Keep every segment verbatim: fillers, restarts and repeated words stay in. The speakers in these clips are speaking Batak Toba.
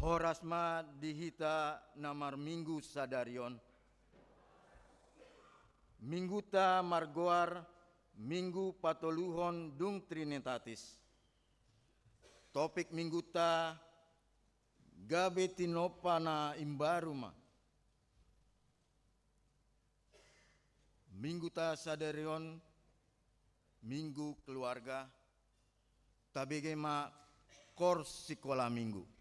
Horas ma di hita na marminggu sadari on. Mingguta margoar Minggu Patoluhon dung Trinitatis. Topik mingguta: Gabe tinompa na imbaru ma. Mingguta sadari on Minggu Keluarga. Tabege ma kor sikola Minggu.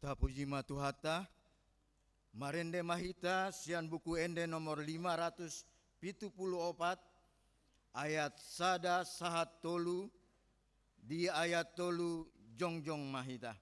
Tapuji ma Tuhanta. Marende ma hita sian Buku Ende nomor lima ratus pitu pulu opat, ayat sada sahat tolu. Di ayat tolu jongjong ma hita.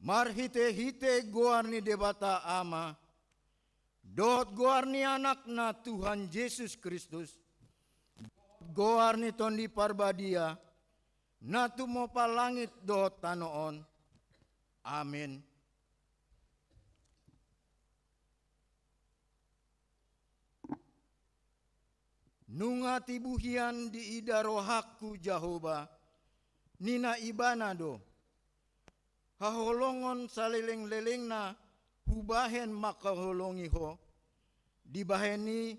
Marhitehite goar ni Debata Ama, dohot goar ni Anakna Tuhan Jesus Kristus, goar ni Tondi Parbadia, na tumompa langit dohot tano on. Amen. Nunga tibu hian diida rohangku Jahowa, ninna Ibana do, haholongon salelenglelengna hubahen mangkaholongi Ho. Dibahen i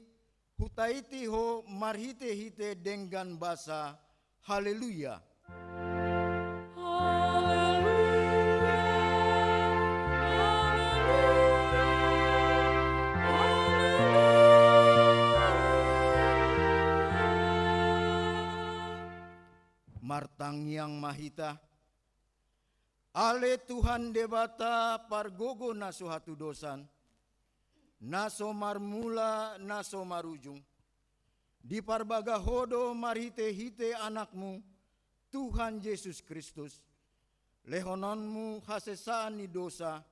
hutaiti Ho marhitehite denggan basa. Haleluya. Haleluya, haleluya, haleluya. Martangiang ma hita. Ale Tuhan Debata pargogo na so hatudosan, na so marmula na so marujung, diparbaga Ho do marhitehite Anakmu, Tuhan Jesus Kristus, lehononmu hasesaan ni dosa,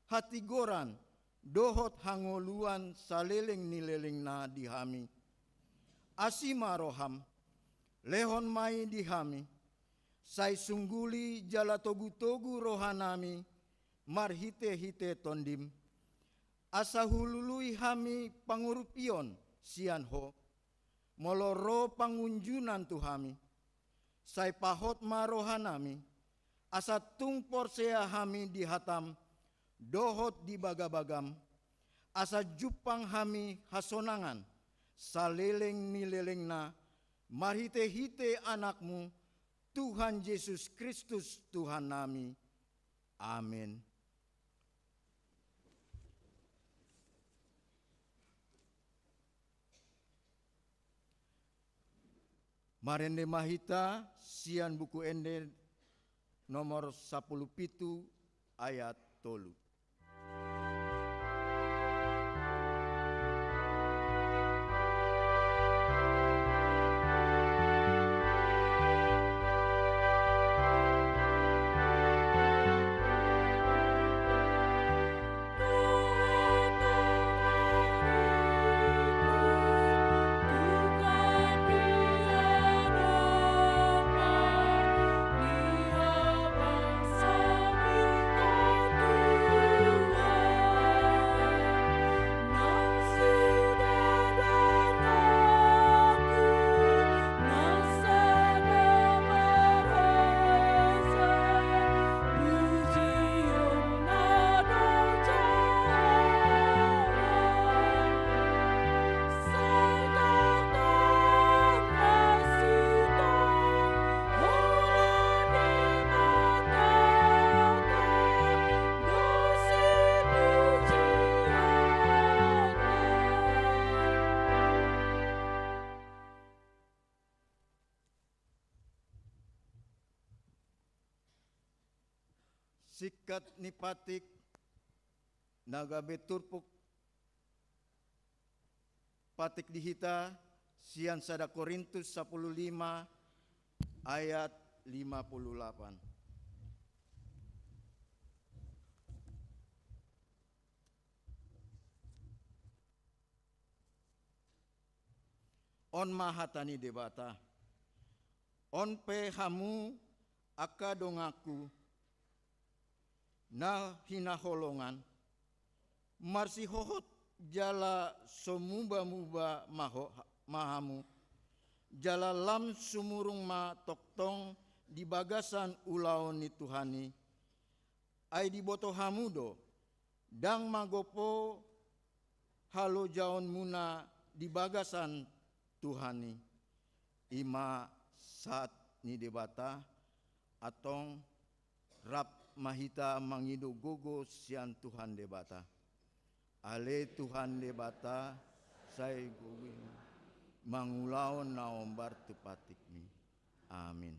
hatigoran, dohot hangoluan saleleng ni lelengna di hami. Asi ma roham, lehon ma i di hami, sai sungguli jala togutogu rohanami marhitehite Tondim, asa hulului hami pangurupion sian Ho, molo ro pangunjunan tu hami. Sai pahot ma rohanami, asa tung porsea hami di hatam, dohot di bagabagam, asa jumpang hami hasonangan saleleng ni lelengna, marhitehite Anakmu, Tuhan Jesus Kristus, Tuhannami. Amen. Marende ma hita sian Buku Ende nomor sampulu pitu ayat tolu. Singkat ni patik na gabe turpuk patik di hita sian sada Korintus sapuluh lima ayat lima puluh lapan. On ma hata ni Debata. On pe hamu angka donganku na hinaholongan, marsihohot jala so muba-muba ma ho-, ma hamu, jala lam sumurung ma tongtong di bagasan ulaon ni Tuhan i. Ai diboto hamu do, ndang magopo halojaonmuna di bagasan Tuhan i. I ma sahat ni Debata. Antong rap ma hita mangido gogo sian Tuhan Debata. Ale Tuhan Debata, sai gogo i ma mangulahon na hombar tu patikmi. Amin.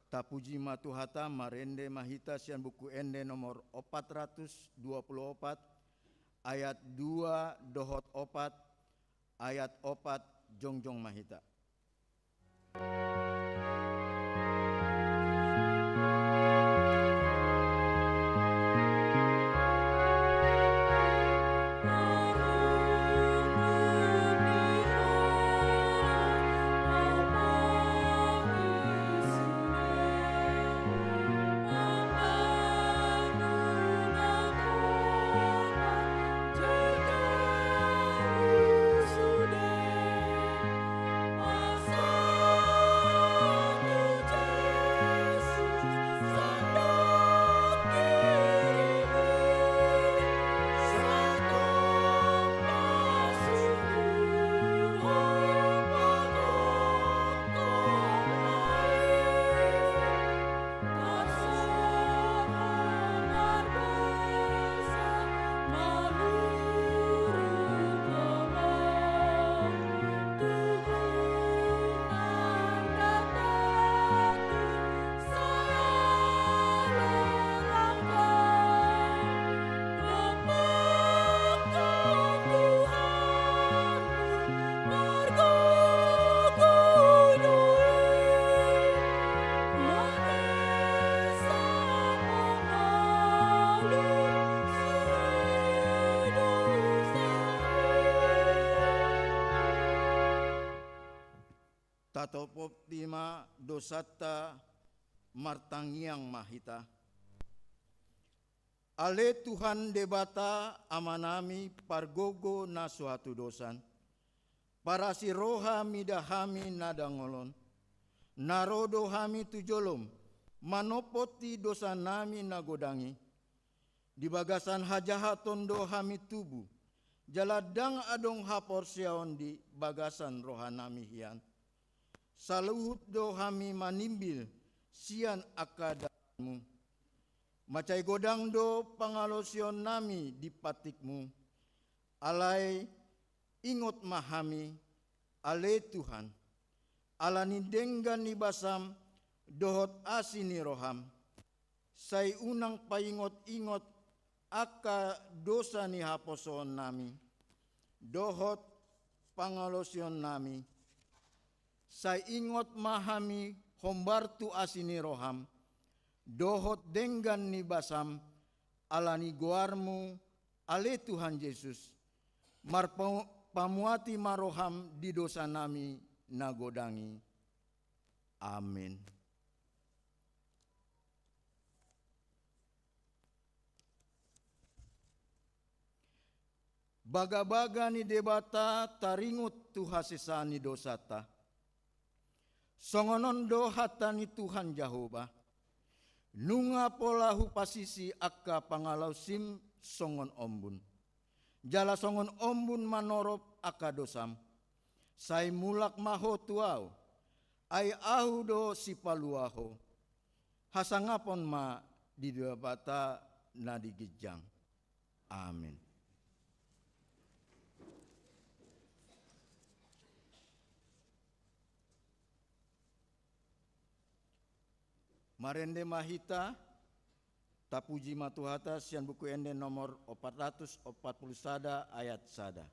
Tapuji ma Tuhanta. Marende ma hita sian Buku Ende nomor opat ratus dua puluh opat, ayat dua dohot opat. Ayat opat, jongjong ma hita. Tatopoti ma dosanta, martangiang ma hita. Ale Tuhan Debata Amanami, pargogo na so hatudosan, parasi roha mida hami na dangol on. Na ro do hami tu jolom manompoti dosanami na godang i. Di bagasan hajahaton do hami tubu, jala ndang adong haporseaon di bagasan rohanami hian. Saluhut do hami manimbil sian angka dalanmu. Mansai godang do pangalaosionnami di patikmu. Alai ingot ma hami, ale Tuhan, ala ni denggan ni basam dohot asi ni roham. Sai unang paingot-ingot angka dosa ni haposoonnami dohot pangalaosionnami. Sai ingot ma hami hombar tu asi ni roham dohot denggan ni basam, ala ni goarmu, ale Tuhan Jesus. Marpa-, pamuati ma roham di dosanami na godang i. Amin. Bagabaga ni Debata taringot tu hasesaan ni dosanta. Songon on do hata ni Tuhan Jahowa: Nunga pola hupasisi angka pangalaosim songon ombun, jala songon ombun manorop angka dosam. Sai mulak ma ho tu Ahu, ai Ahu do sipalua ho. Hasangapon ma di Debata na di ginjang. Amin. Marende ma hita Tapuji ma Tuhanta sian Buku Ende nomor opat ratus opat pulu sada ayat sada.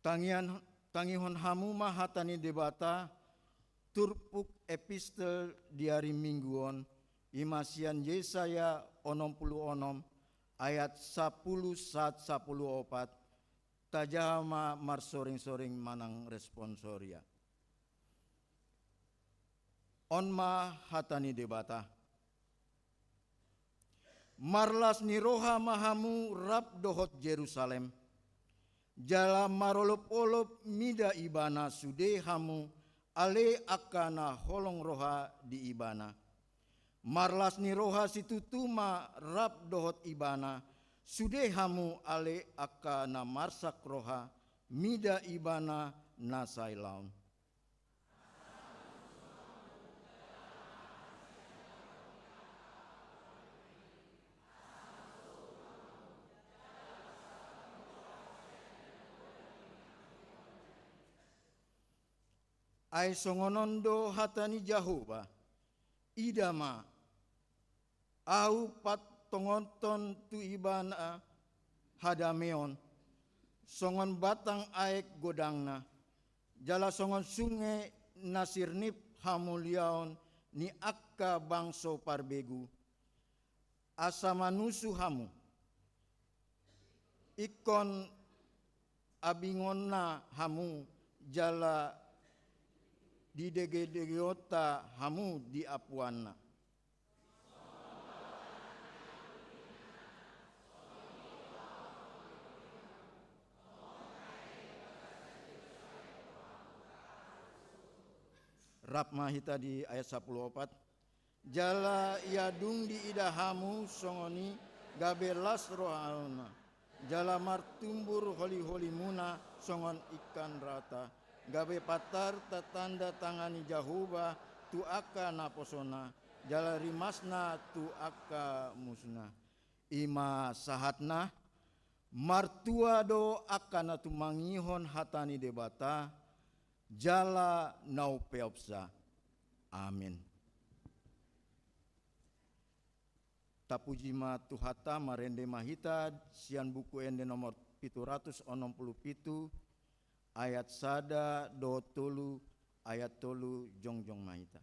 Tangian, tangihon hamu ma hata ni Debata, turpuk epistel di ari Minggu on, i ma sian Jesaya onom pulu onom ayat sapulu sahat sapulu opat, tajaha ma marsoring-soring manang responsoria. On ma hata ni Debata. Marlas ni roha ma hamu rap dohot Jerusalem, jala marolop-olop mida ibana sude hamu ale angka na holong roha di ibana. Marlas ni roha situtu ma rap dohot ibana sude hamu ale angka na marsak roha mida ibana na sailaon. Ai songon on do hata ni Jahowa, ida ma, ahu patongonhon tu ibana hadameon, songon batang aek godangna, jala songon sunge na sirnip hamuliaon ni angka bangso parbegu, asa manusu hamu. Ingkon abingonna hamu jala didegedegeonta hamu di apuanna. Rap ma hita di ayat sapulu opat. Jala ia dung diida hamu songon i gabe las rohana, jala martumbur holi-holimuna songon ingkan rata, gabe patar tatanda tangan ni Jahowa tu angka naposona, jala rimasna tu angka musuna. I ma sahatna. Martua do angka na tumangihon hata ni Debata, jala na umpeopsa. Amin. Tapuji ma Tuhanta, marende ma hita sian Buku Ende nomor pitu ratus onom pulu pitu, ayat sada dohot tolu, ayat tolu, jongjong ma hita.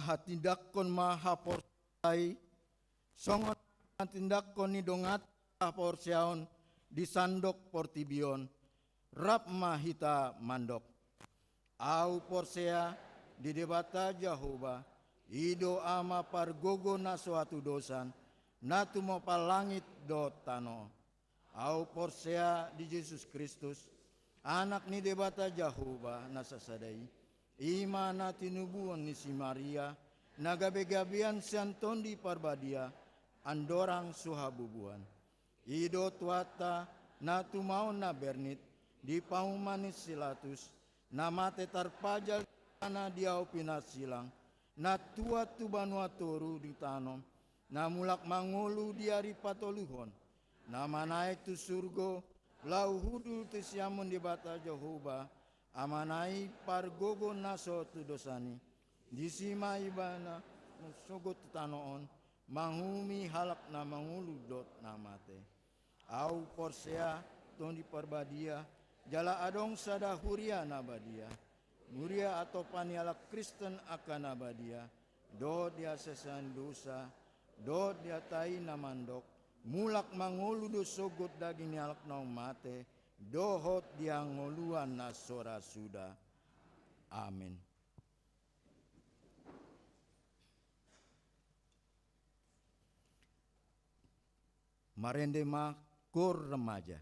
hatindanghon ma haporseaon i, songon hatindanghon ni dongan haporseaon di sandok portibi on, rap ma hita mandok: Ahu porsea di Debata Jahowa, i do Ama pargogo na so hatudosan, na tumompa langit dohot tano. Ahu porsea di Jesus Kristus, Anak ni Debata Jahowa na sasada i, i ma na tinubuhon ni si Maria, na gabe gabean sian Tondi Parbadia, andorang so habubuhan. I do Tuhanta, na tumaon na bernit, di pauma ni si Pilatus, na mate tarpajal di ahu pinarsilang, na tuat tu banua toru di tano, na mulak mangolu di ari patoluhon, na manaek tu surgo, laho hundul tu siamun Debata Jahowa, Amana i pargogo na so hatudosan i. Disi ma Ibana sogot tu tano on, manguhumi halak na mangolu dohot na mate. Ahu porsea Tondi Parbadia, jala adong sada huria na badia. Huria atopa ni halak Kristen angka na badia, dohot di hasesaan dosa, dohot di hata i na mandok, mulak mangolu do sogot daging ni halak naung mate, dohot di hangoluan na so ra suda. Amen. Marende ma, koor remaja.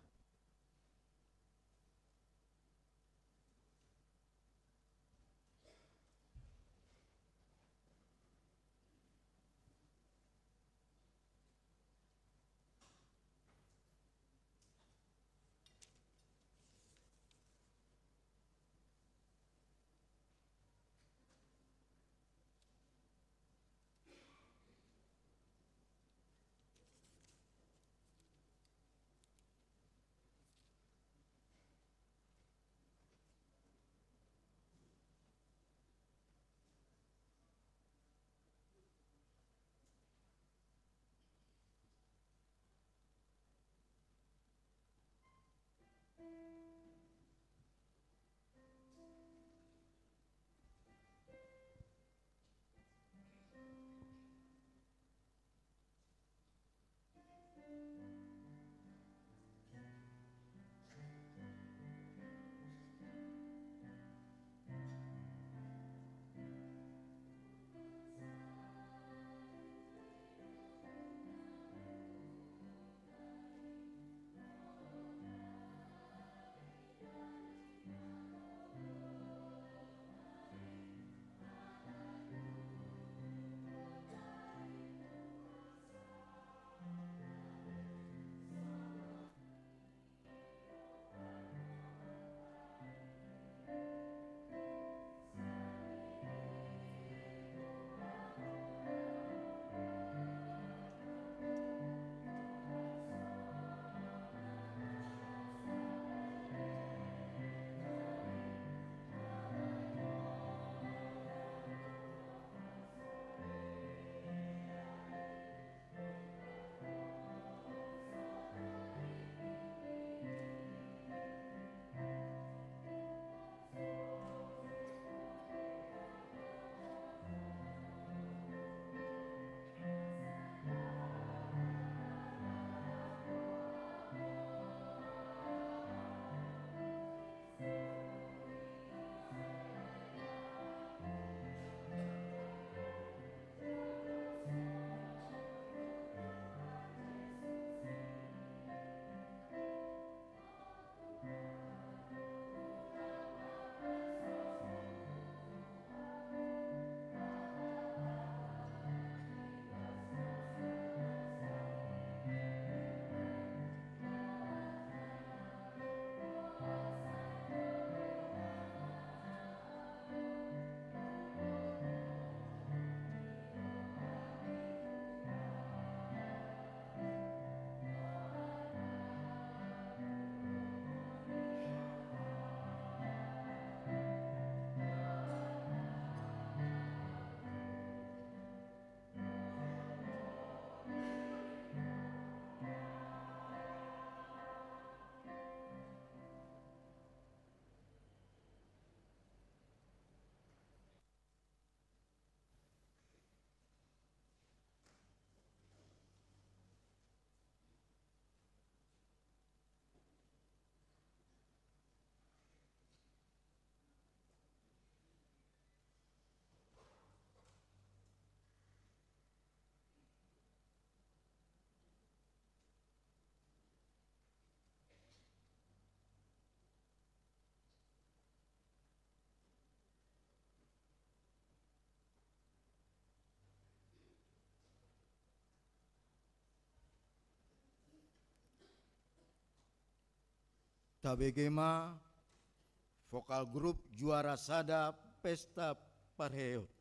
Tabege ma vokal grup juara sada pesta parheot.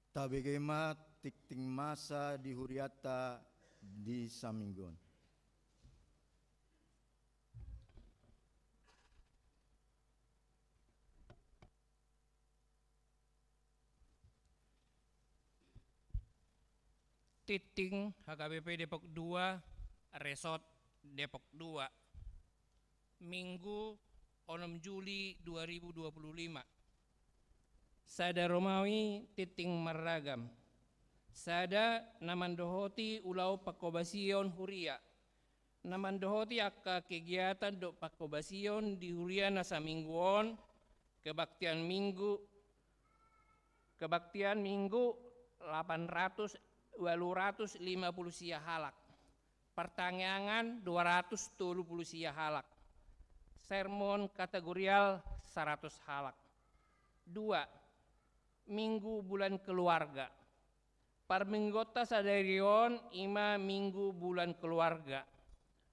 Tabege ma tingting masa di hurianta di saminggu on. Tingting H K B P Depok dua, Resort Depok dua. Minggu onom Juli dua ribu dua puluh lima. Sada Romawi tingting marragam. Sada na mandohoti ulaon pangkobasion huria. Na mandohoti angka kegiatan dohot pangkobasion di huria na saminggu on, kebaktian minggu, kebaktian minggu lapan ratus, ualu ratus lima puluh sia halak. Partangiangan dua ratus tolu puluh sia halak. Sermon kategorial saratus halak. Dua, Minggu Bulan Keluarga. Parmingguonta sadari on i ma Minggu Bulan Keluarga.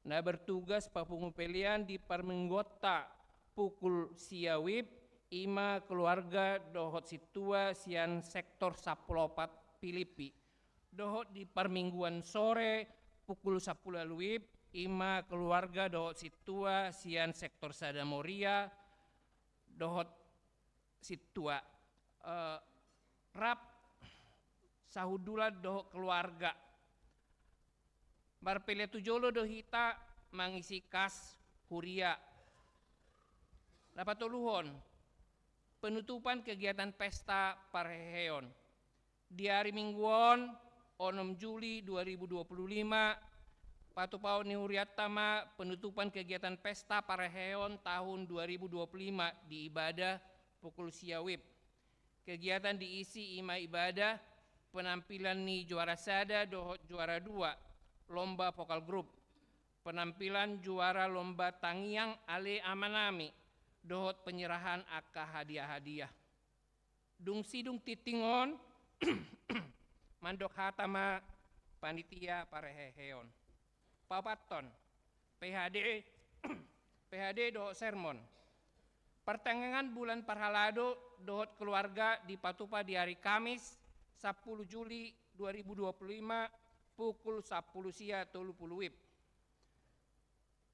Na bertugas papungu pelean di parmingguonta pukul sia wib i ma keluarga dohot sintua sian sektor sampulu opat Pilippi. Dohot di parmingguan sore pukul sampulu WIB, ima keluarga dohot sintua sian sektor Sada Moria dohot sintua, eh, rap sahundulan dohot keluarga. Marpelian tu jolo do hita mangisi kas huria. Na patoluhon, penutupan kegiatan pesta parheheon. Di ari Minggu on, onom Juli dua ribu dua puluh lima, patupahon ni hurianta ma penutupan kegiatan pesta parheheon tahun dua ribu dua puluh lima di ibadah pukul sia WIB. Kegiatan diisi ima ibadah, penampilan ni juara sada dohot juara dua lomba vokal grup, penampilan juara lomba tangiang ale amanami, dohot penyerahan angka hadiah-hadiah. Dung sidung tingting on, mandok hata ma panitia parheheon. Paopathon, P H D, P H D dohot sermon. Partangiangan bulan parhalado dohot keluarga dipatupa di ari Kamis, sampulu Juli dua ribu dua puluh lima, pukul sampulu sia tolu pulu WIB.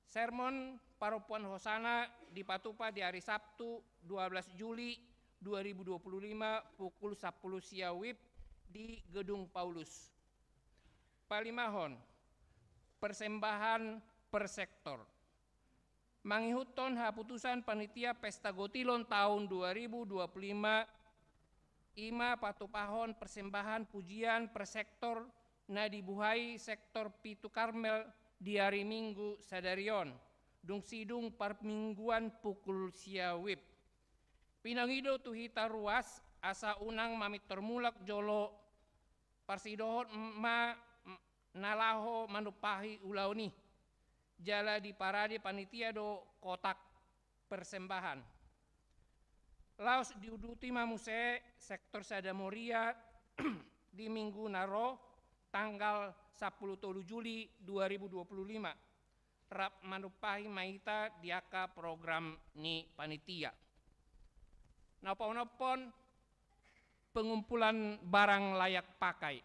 Sermon parompuan hosana dipatupa di ari Sabtu, dua belas Juli dua ribu dua puluh lima, pukul sampulu sia WIB di Gedung Paulus. Palimahon, persembahan per sektor. Mangihuthon haputusan panitia pesta gotilon tahun dua ribu dua puluh lima, ima patupahon persembahan pujian per sektor na dibuhai sektor Pitu Karmel di ari Minggu sadari on, dung sidung parmingguan pukul sia WIB. Pinangido tu hita ruas asa unang mamintor mulak jolo, parsidohot ma na laho manumpahi ulaon i. Jala diparade panitia do kotak persembahan. Laos diuduti ma muse sektor Sada Moria di minggu na ro, tanggal sampulu tolu Juli dua ribu dua puluh lima, rap manumpahi ma hita di angka program ni panitia. Na paonomhon, pengumpulan barang layak pakai.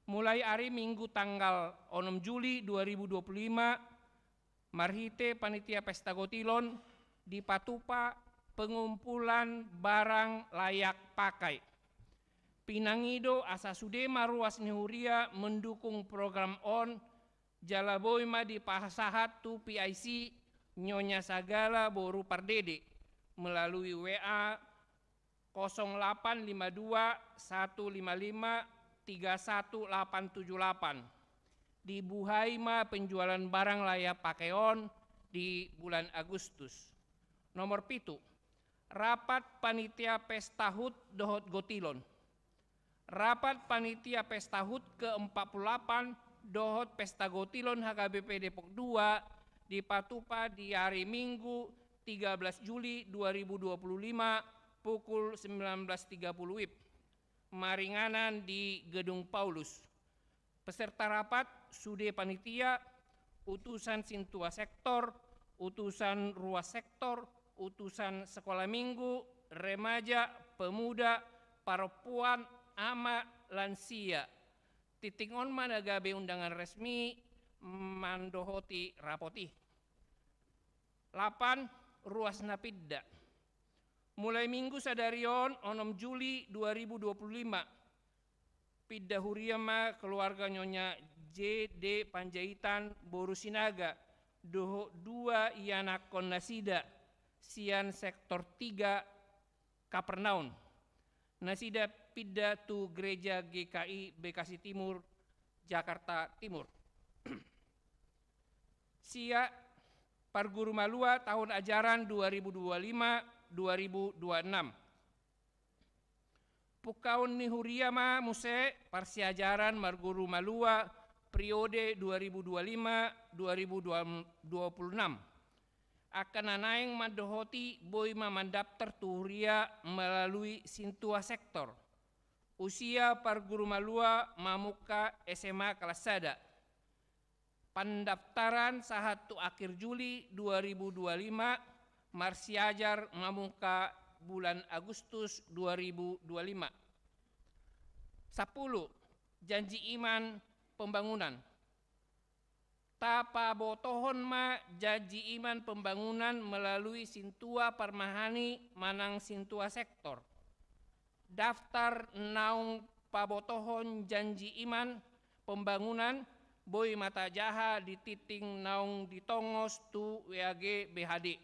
Mulai ari Minggu tanggal onom Juli dua ribu dua puluh lima, marhite panitia pesta gotilon dipatupa pengumpulan barang layak pakai. Pinangido asa sude ma ruas ni huria mendukung program on, jala boi ma dipasahat tu P I C Nyonya Sagala boru Pardede melalui W A kosong delapan lima dua satu lima lima tiga satu delapan tujuh delapan. Dibuhai ma penjualan barang layak pakai on di bulan Agustus. Nomor pitu, rapat panitia pesta hut dohot gotilon. Rapat panitia pesta hut ke empat puluh delapan dohot pesta gotilon H K B P Depok dua dipatupa di ari Minggu tiga belas Juli dua ribu dua puluh lima pukul sembilan belas tiga puluh WIB. Maringanan di Gedung Paulus. Peserta rapat, sude panitia, utusan sintua sektor, utusan ruas sektor, utusan sekolah minggu, remaja, pemuda, parompuan, ama, lansia. Tingting on ma na gabe undangan resmi mandohoti rapot i. Lapan, ruas na pinda. Mulai Minggu sadari on, onom Juli dua ribu dua puluh lima, pinda huria ma keluarga Nyonya J D Panjaitan boru Sinaga dohot dua ianakhon nasida sian sektor tiga Kapernaum. Nasida pinda tu Gereja G K I Bekasi Timur, Jakarta Timur. Sia, parguru malua tahun ajaran dua ribu dua lima dua ribu dua enam. Pungkaon ni huria ma muse parsiajaran marguru malua periode dua ribu dua lima dua ribu dua puluh enam. Angka na naeng mandohoti boi ma mandaptar tu huria melalui sintua sektor. Usia parguru malua mamungka S M A kelas sada. Pendaftaran sahat tu akhir Juli dua ribu dua lima, marsiajar mamungka bulan Agustus dua ribu dua lima. Sampulu, janji iman pembangunan. Tapabotohon ma janji iman pembangunan melalui sintua parmahani manang sintua sektor. Daftar naung pabotohon janji iman pembangunan boi ma tajaha di tingting naung ditongos tu W A G B H D.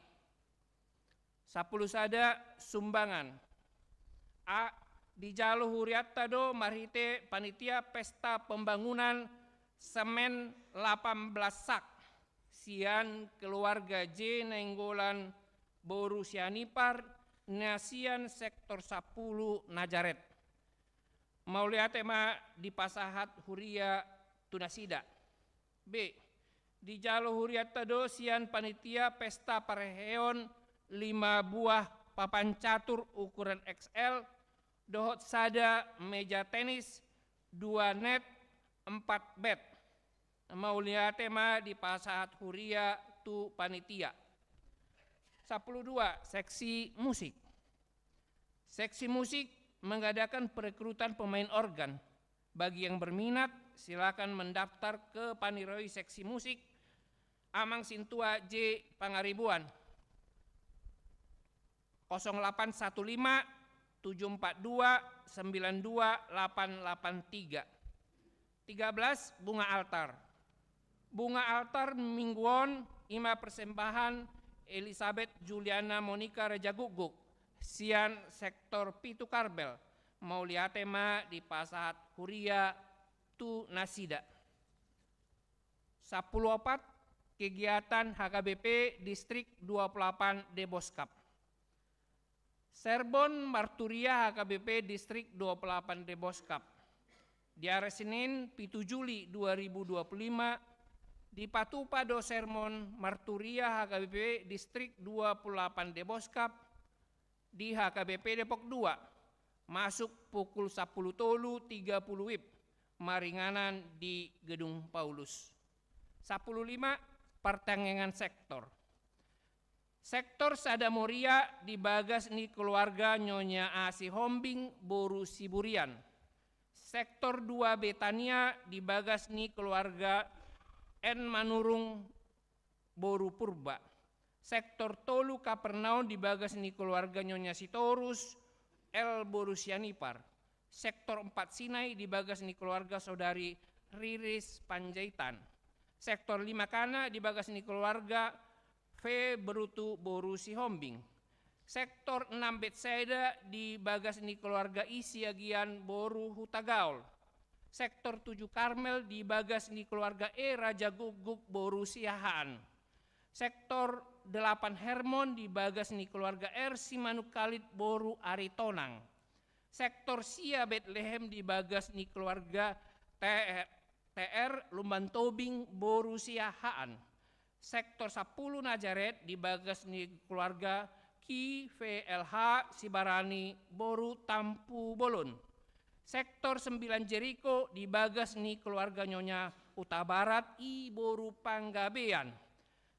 Sampulu sada, sumbangan. A. Dijalo hurianta do marhite panitia pesta pembangunan semen lapan belas sak sian keluarga J Nainggolan boru Sianipar na sian sektor sampulu Najaret. Mauliate ma dipasahat huria tu nasida. B. Dijalo hurianta do sian panitia pesta parheheon lima buah papan catur ukuran X L dohot sada meja tenis dua net empat bed. Mauliate ma dipasahat huria tu panitia. Sampulu dua, seksi musik. Seksi musik mengadakan perekrutan pemain organ. Bagi yang berminat, silakan mendaftar ke Paniroi Seksi Musik Amang Sintua J Pangaribuan, kosong delapan satu lima tujuh empat dua sembilan dua delapan delapan tiga. Tiga belas, bunga altar. Bunga altar minggu on i ma persembahan Elisabeth Juliana Monica Rajagukguk sian sektor pitu Karbel. Mauliate ma dipasahat huria tu nasida. Sampulu opat, kegiatan H K B P Distrik dua puluh delapan Deboskap. Sermon Marturia H K B P Distrik dua puluh delapan Deboskap. Di ari Senin, pitu Juli dua ribu dua puluh lima, dipatupa do sermon Marturia H K B P Distrik dua puluh delapan Deboskap di H K B P Depok dua, masuk pukul sampulu tolu tiga puluh W I B, maringanan di Gedung Paulus. Sampulu lima, partangiangan sektor. Sektor sada Moria di bagas ni keluarga Nyonya A Sihombing boru Siburian. Sektor dua Betania di bagas ni keluarga N Manurung boru Purba. Sektor tolu Kapernaum di bagas ni keluarga Nyonya Sitorus L boru Sianipar. Sektor empat Sinai di bagas ni keluarga saudari Riris Panjaitan. Sektor lima Kana di bagas ni keluarga V Berutu boru Sihombing. Sektor enam Betsaida di bagas ni keluarga I Siagian boru Hutagaol. Sektor tujuh Karmel di bagas ni keluarga E Rajagukguk boru Siahaan. Sektor delapan Hermon di bagas ni keluarga R Simanungkalit boru Aritonang. Sektor sia Betlehem di bagas ni keluarga T R T R Lumban Tobing boru Siahaan. Sektor sampulu Najaret di bagas ni keluarga Q V L H Sibarani boru Tampubolon. Sektor sembilan Jeriko di bagas ni keluarga Nyonya Hutabarat I boru Panggabean.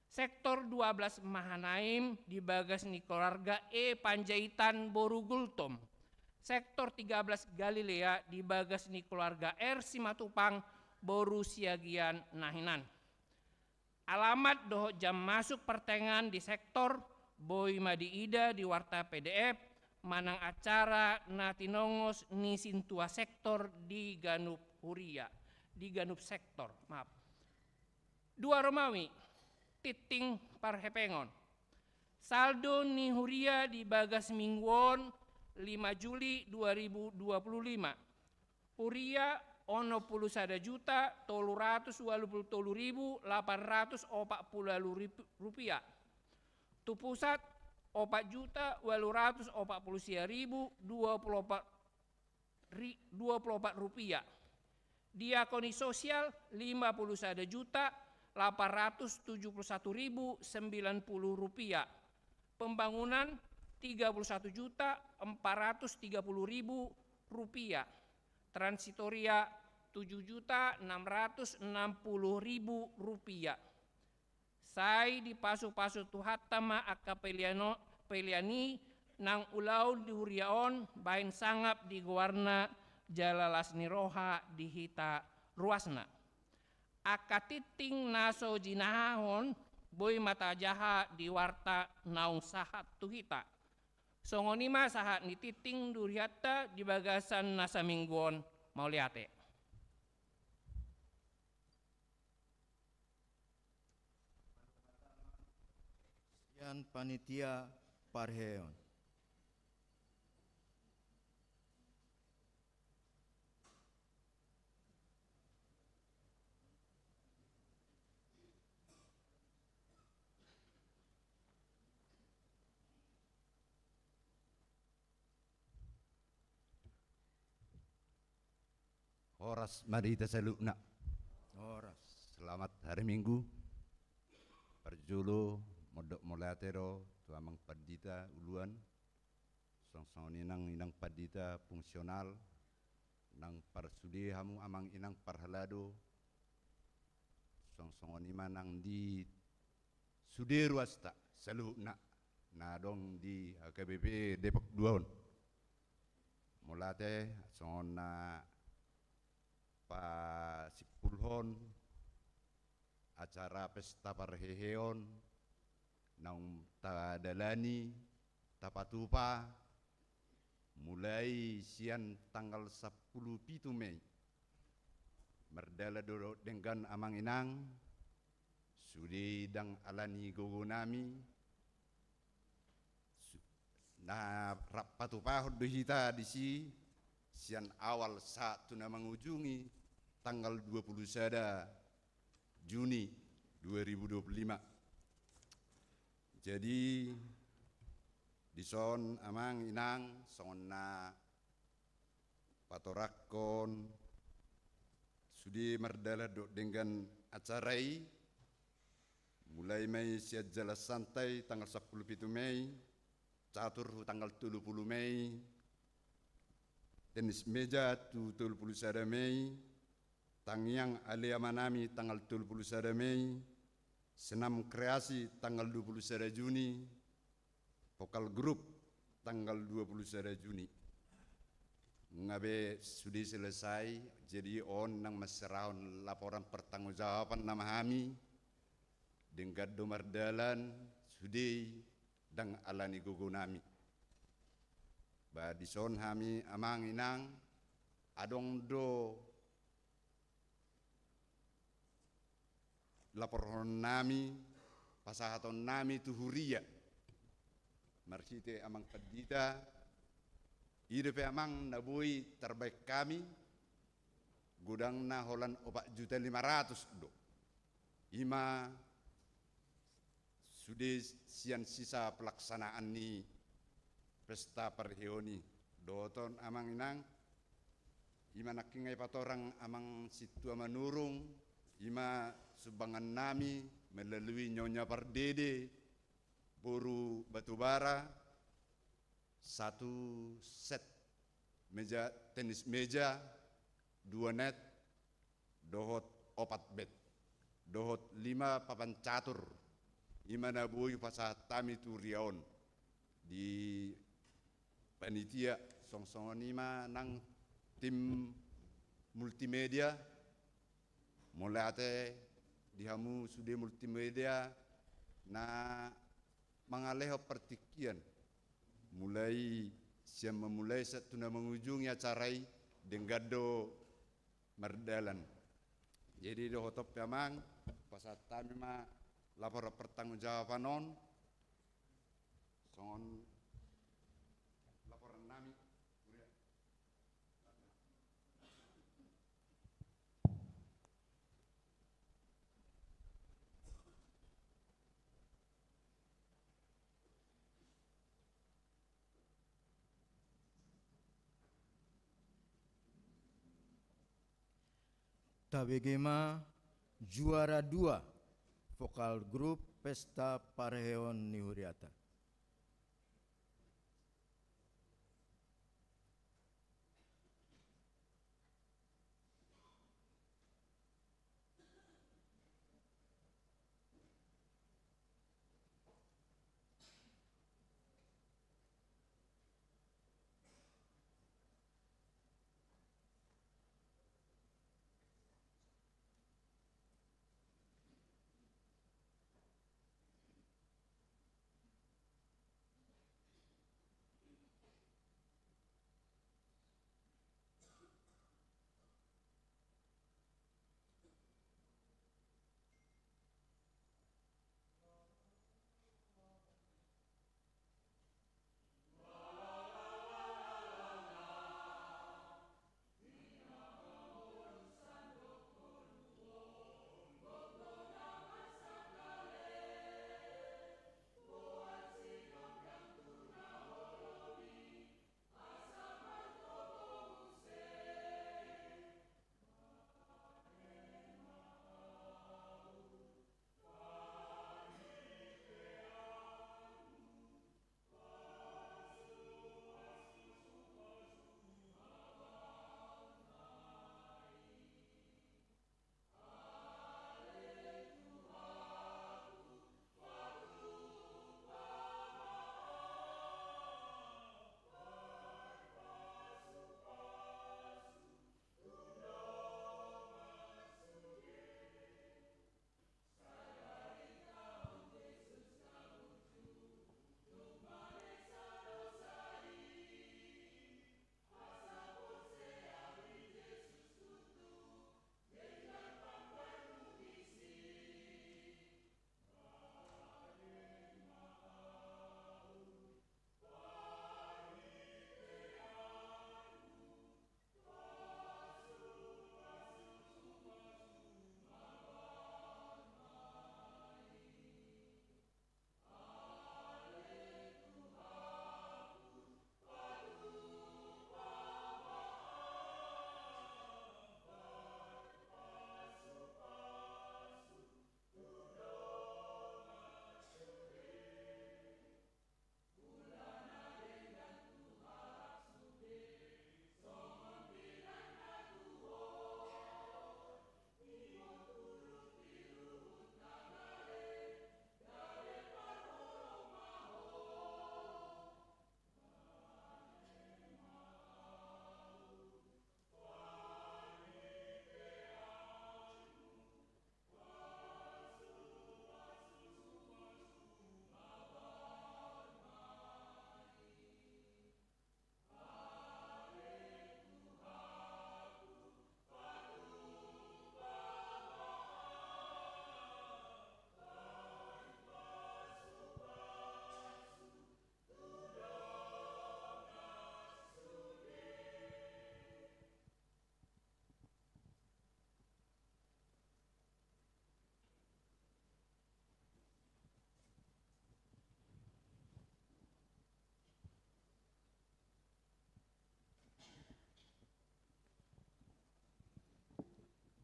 Sektor dua belas Mahanaim di bagas ni keluarga E Panjaitan boru Gultom. Sektor tiga belas Galilea di bagas ni keluarga R Simatupang boru Siagian na hinan. Alamat dohot jam masuk partangiangan di sektor boi ma diida di warta P D F manang acara na tinongos ni sintua sektor di ganup huria, di ganup sektor, maaf. Dua Romawi, tingting parhepengon. Saldo ni huria di bagas minggu on, lima Juli dua ribu dua puluh lima. Huria onom pulu sada juta tolu ratus ualu pulu tolu ribu lapan ratus opat pulu ualu rupiah. Tu pusat opat juta ualu ratus opat pulu sia ribu dua pulu opat ri-, dua pulu opat rupiah. Diakoni sosial lima pulu sada juta lapan ratus tujuh pulu satu ribu sembilan pulu rupiah. Pembangunan tiga pulu satu juta empat ratus tiga pulu ribu rupiah. Transitoria tujuh juta enam ratus enam pulu ribu rupiah. Sai dipasupasu Tuhanta ma angka pelean o-, pelean i nang ulaon di huria on bahen sangap di goarna jala las ni roha di hita ruasna. Angka tingting na so jinahahon boi ma tajaha di warta naung sahat tu hita. Songon i ma sahat ni tingting di hurianta di bagasan na saminggu on. Mauliate. Sian panitia parheheon. Horas ma di hita saluhutna. Horas. Selamat hari Minggu. Parjolo, mondok mauliate do tu amang pandita uluan. Songon songon i nang inang pandita fungsional, nang parsude hamu amang inang parhalado, songon songon i ma nang di sude ruasta saluhutna na adong di H K B P Depok dua on. Mauliate songon na pasimpulhon acara pesta parheheon naung tadalani, tapatupa, mulai sian tanggal sampulu pitu Mei. Mardalan do denggan amang inang, sude i ndang ala ni gogonami, su-, na rap patupahon do hita disi, sian awal sahat tu na mangujungi tanggal dua pulu sada Juni dua ribu dua pulu lima. Jadi, dison amang inang, songon na patorangkon sude mardalan dohot denggan acara i, mulai ma i sian jalan santai tanggal sampulu pitu Mei, catur hu tanggal tolu pulu Mei, tenis meja tu tolu pulu sada Mei, tangiang ale amanami tanggal tolu pulu sada Mei, senam kreasi tanggal dua pulu sada Juni, vokal grup tanggal dua pulu sada Juni. Nga be sude selesai, jadi on nang manserahon laporan pertanggungjawaban nama hami, denggan do mardalan sude i, ndang ala ni gogonami. Ba dison hami amang inang, adong do laporhonnami, pasahatonnami tu huria marhite amang pandita. I dope amang na boi tarbaen hami, godangna holan opat juta lima ratus do. I ma sude sian sisa pelaksanaan ni pesta parheheon i. Dohot on amang inang, i ma nangkin nga ipatorang amang sintua Manurung, i ma sumbangannami melalui Nyonya Pardede, boru Batubara, satu set meja, tenis meja, dua net, dohot opat bet, dohot lima papan catur, i ma na boi pasahat hami tu huria on di panitia. Songon songon i ma nang tim multimedia, mauliate di hamu sude multimedia na mangalehon partingkian, mulai sian mamulai sahat tu na mangujungi acara i, denggan do mardalan. Jadi dohot on pe amang, pasahat hami ma laporan pertanggungjawaban on, songon laporannami. Tabege ma juara dua vokal grup pesta parheheon ni huriata.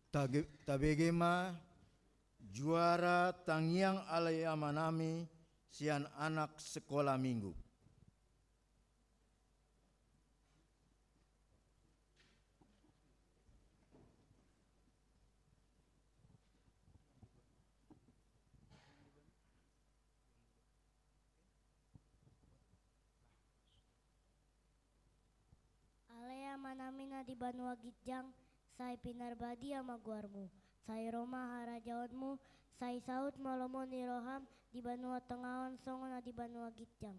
Tage-, tabege ma juara tangiang Ale Amanami sian anak sekolah minggu. Ale Amanami na di banua ginjang, sai pinarbadia ma goarmu, sai ro ma harajaonmu, sai saut ma lomo ni roham di banua tonga on songon na di banua ginjang.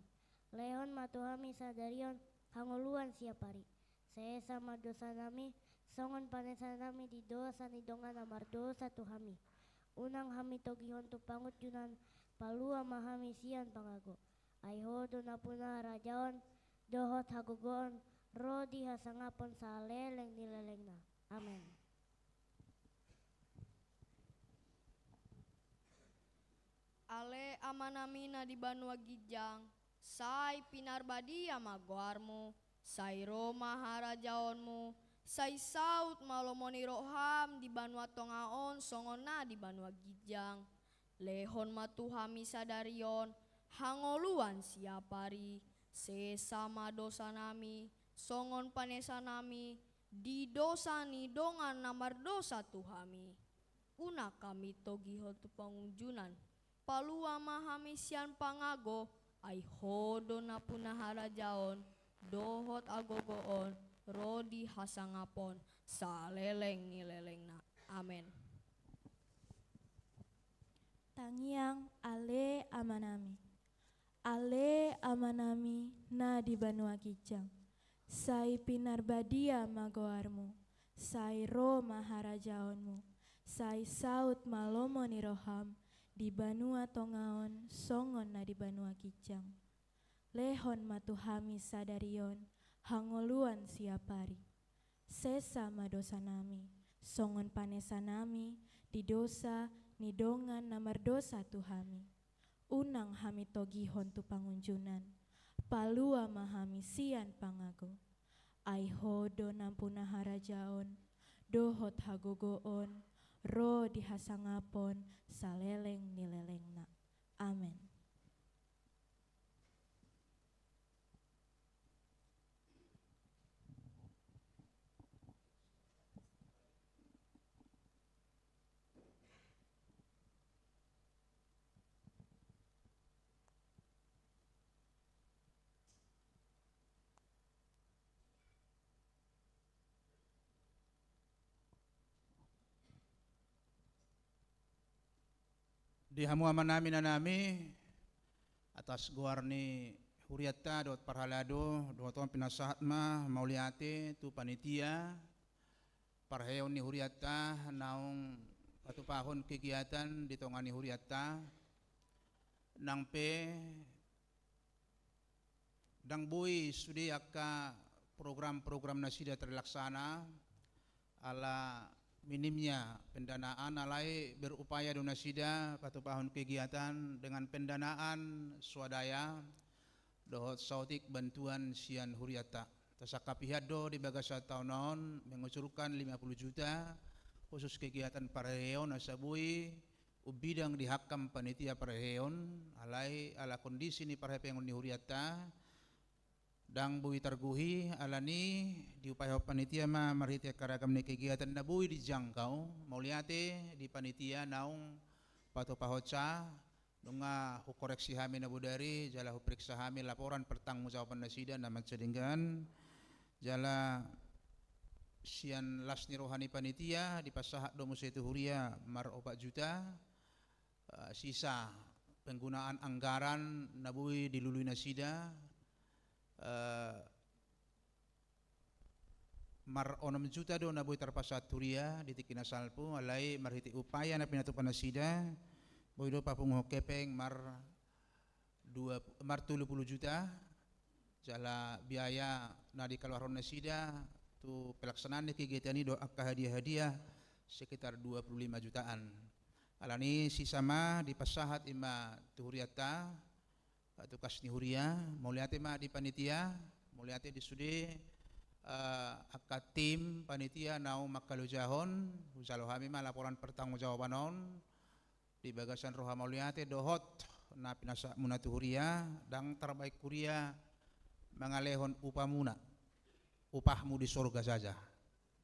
Lehon ma tu hami sadari on hangoluan siapari. Sesa ma dosanami, songon panesanami di dosa ni dongan na mardosa tu hami. Unang hami togihon tu pangunjunan, palua ma hami sian pangago. Ai Ho do nampuna harajaon, dohot hagogoon, ro di hasangapon saleleng ni lelengna. Amen. Ale Amanami na di banua ginjang, sai pinarbadia ma goarmu, sai ro ma harajaonmu, sai saut ma lomo ni roham di banua tonga on songon na di banua ginjang. Lehon ma tu hami sadari on hangoluan siapari, sesa ma dosanami, songon panesanami di dosa ni dongan na mardosa tu hami. Unang hami togihon tu pangunjunan, palua ma hami sian pangago, ai Ho do nampuna harajaon, dohot hagogoon, ro di hasangapon saleleng ni lelengna. Amen. Tangiang Ale Amanami. Ale Amanami na di banua ginjang, sai pinarbadia ma goarmu, sai ro ma harajaonmu, sai saut ma lomo ni roham di banua tonga on songon na di banua ginjang. Lehon ma tu hami sadari on hangoluan siapari. Sesa ma dosanami, songon panesanami di dosa ni dongan na mardosa tu hami. Unang hami togihon tu pangunjunan, palua ma hami sian pangago. Ai Ho do nampuna harajaon, dohot hagogoon, ro di hasangapon saleleng ni lelengna. Amen. Di hamu amanami, inanami, atas goar ni hurianta dohot parhalado, dohot on pinasahat ma mauliate tu panitia parheon ni hurianta naung patupahon kegiatan di tonga ni hurianta. Nang pe ndang boi sude angka program-program nasida terlaksana ala minimnya pendanaan, alai berupaya do nasida patupahon kegiatan dengan pendanaan swadaya dohot saotik bantuan sian hurianta. Tasangkap hian do di bagasan taon on mengucurkan lima puluh juta khusus kegiatan parheon asa boi umbidang di hakam panitia parheon, alai ala kondisi ni parhepengon ni hurianta ndang boi targohi, alani diupayaon panitia ma marhite angka ragam ni kegiatan na boi dijangkau. Mauliate di panitia naung patupahonsa, nunga hukoreksi hami na bodari jala huperiksa hami laporan pertanggungjawaban nasida na mansai denggan. Jala sian las ni roha ni panitia dipasahat do muse tu huria mar opat juta, eh, sisa penggunaan anggaran na boi dilului nasida, eh, mar onom juta do na boi tarpasahat huria di tingki na salpu, alai marhite upaya na pinatupa nasida boi do papunguhon hepeng mar dua, mar tolu puluh juta, jala biaya na dikaluarhon nasida tu pelaksanaan ni kegiatan i dohot angka hadiah-hadiah sekitar dua puluh lima jutaan. Alani sisa ma dipasahat i ma tu hurianta, tu kas ni huria. Mauliate ma di panitia, mauliate di sude, eh, angka tim panitia naung mangkalojahon, Jalo hami ma laporan pertanggungjawaban on di bagasan roha mauliate dohot na pinasahatmuna tu huria, ndang tarbahen huria mangalehon upamuna, upahmu di sorga saja.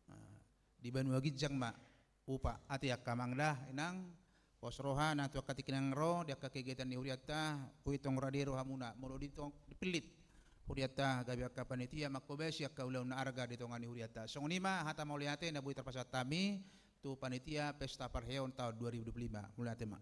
Nah, di banua ginjang ma upa. Ate angka amang da inang, pos roha nang tu angka tingki na ro di angka kegiatan ni hurianta, huitong rade rohamuna, molo ditong dipillit hurianta gabe angka panitia mangkobasi angka ulaon na arga di tonga ni hurianta. Songon i ma hata mauliate na boi tarpasahat hami tu panitia pesta parheaon taon dua ribu dua puluh lima. Mauliate ma.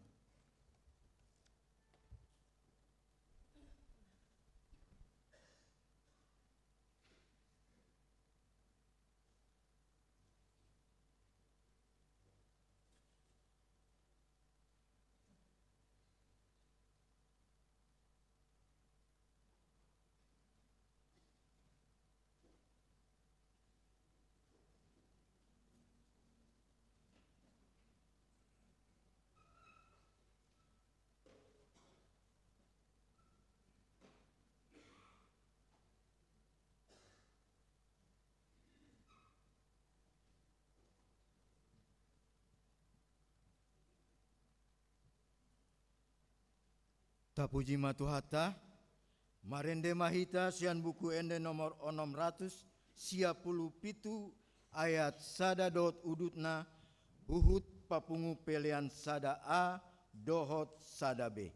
Tapuji ma Tuhanta. Marende ma hita sian Buku Ende nomor onom ratus sia pulu pitu, ayat sada dohot udutna, huhut papungu pelean sada A dohot sada B.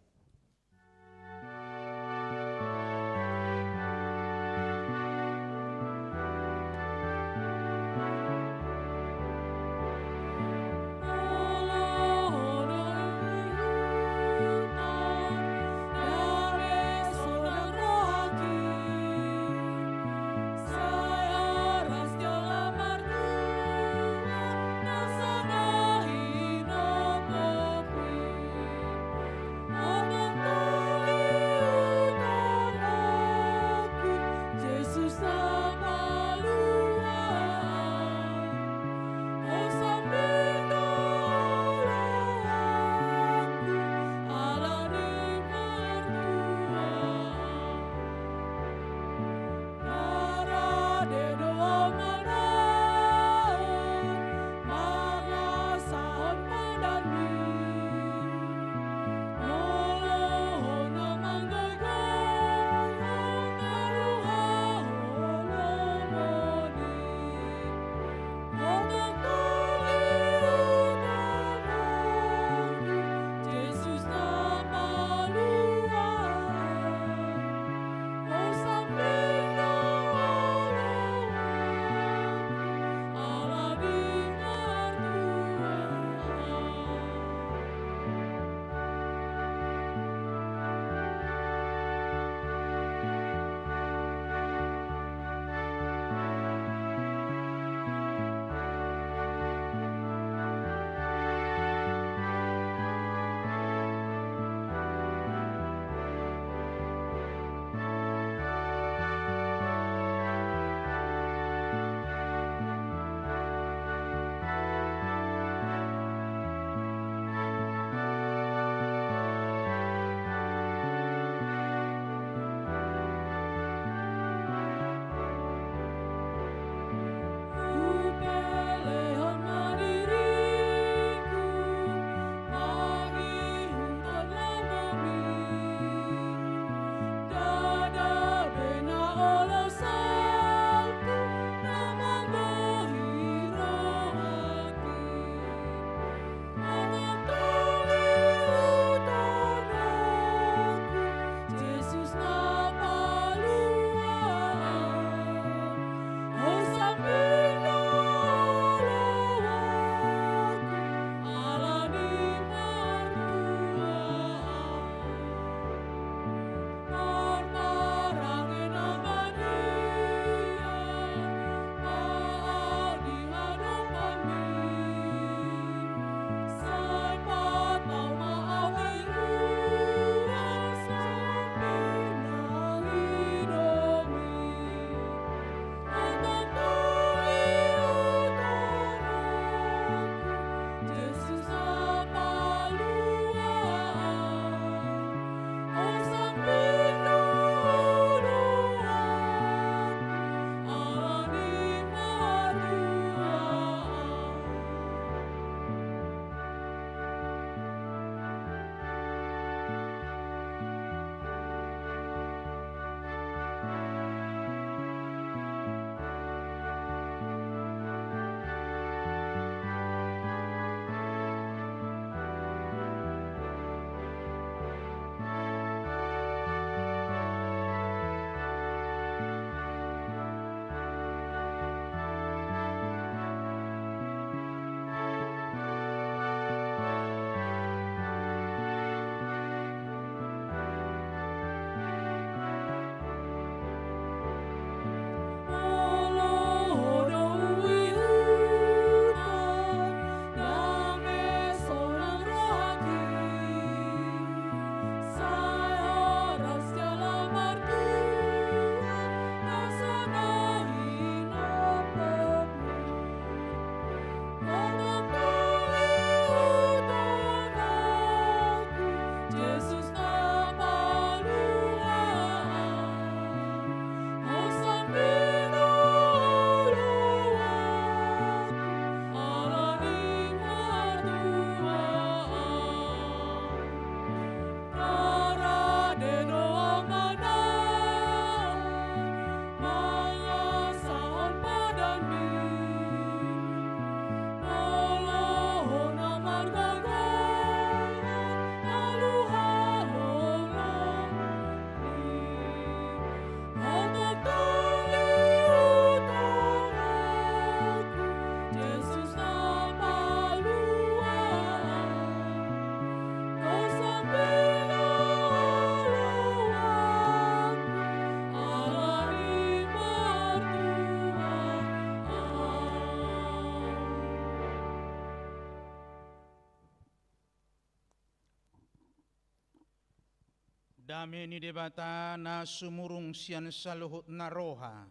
Dame ni Debata na sumurung sian saluhut na roha,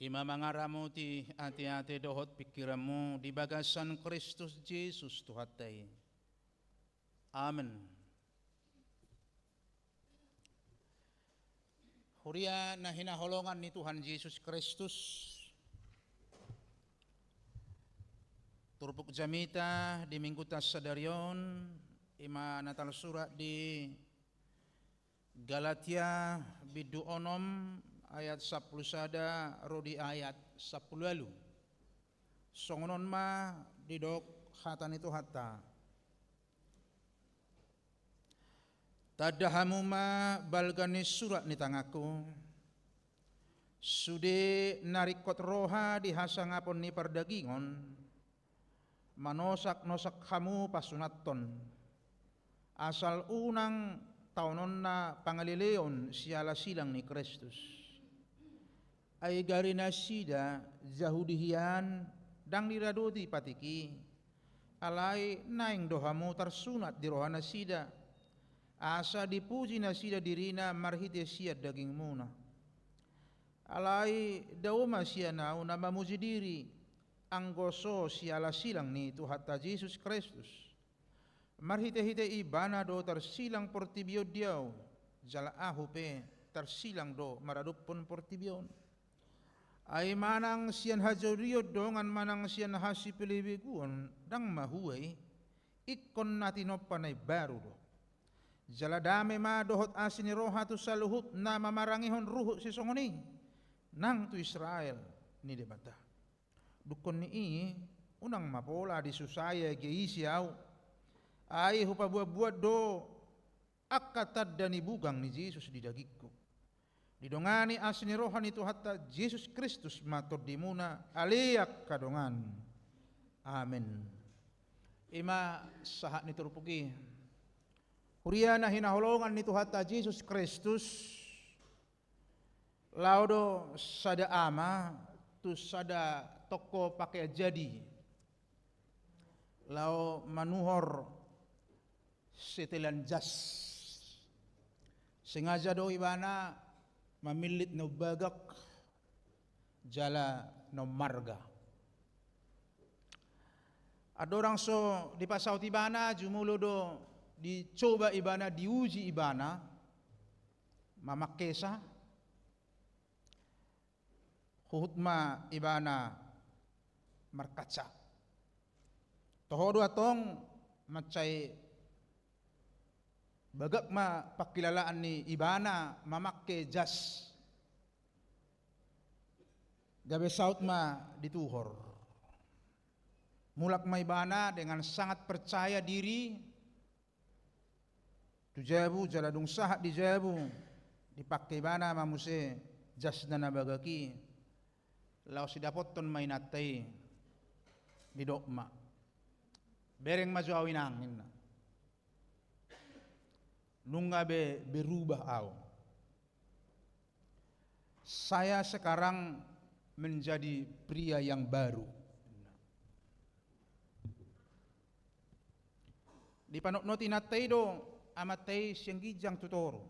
i ma mangaramoti ateate dohot pingkiranmu di bagasan Kristus Jesus Tuhanta i. Amen. Huria na hinaholongan ni Tuhan Jesus Kristus, turpuk jamita di Mingguta sadari on, i ma na tarsurat di Galatia bindu onom ayat sampulu sada ro di ayat sampulu ualu. Songon on ma didok hata ni Tuhanta. Tanda hamu ma balga ni surat ni tanganku, sude na ringkot roha di hasangapon ni pardagingon, manosaknosak hamu pasunathon, asal unang taononna pangaleleon siala silang ni Kristus. Ai gari nasida Jahudi hian, ndang diradoti patik i, alai naeng do hamu tarsunat di rohanasida, asa dipuji nasida dirina marhite sian dagingmuna. Alai dao ma sian ahu na mamuji diri, anggo so siala silang ni Tuhanta Jesus Kristus. Marhitehite Ibana do tarsilang portibi on di ahu, jala ahu pe tarsilang do maradophon portibi on. Ai manang sian hajadion dongan manang sian hasipelebeguon, ndang mahua i, ingkon na tinompa na imbaru do. Jala dame ma dohot asi ni roha tu saluhut na mamarangehon ruhut sisongon i, nang tu Israel ni Debata. Dungkon ni i, unang ma pola disusai age ise ahu. Ai hupabuatbuat do angka tanda ni bugang ni Jesus di dagingku. Didongani asi ni roha ni Tuhanta Jesus Kristus ma tondimuna, ale angka dongan. Amen. I ma sahat ni turpuk i. Huria na hinaholongan ni Tuhanta Jesus Kristus, laho do sada ama tu sada toko pakean jadi, laho manuhor setelan jas. Sengaja do ibana mamillit na umbagak jala na ummarga. Andorang so dipasaut ibana, jumolo do dicoba ibana, diuji ibana, mamangkesa, huhut ma ibana markaca. Toho do antong mansai bagak ma pangkilalaan ni ibana mamangke jas. Gabe saut ma dituhor. Mulak ma ibana dengan sangat percaya diri tu jabu, jala dung sahat di jabu, dipangke ibana ma muse jasna na bagak i, laos didapothon ma inanta i, didok ma, "Bereng ma jo ahu, Inang," ninna. "Nunga be berubah ahu. Saya sekarang menjadi pria yang baru." Dipanotnoti inanta i do amanta i sian ginjang tu toru.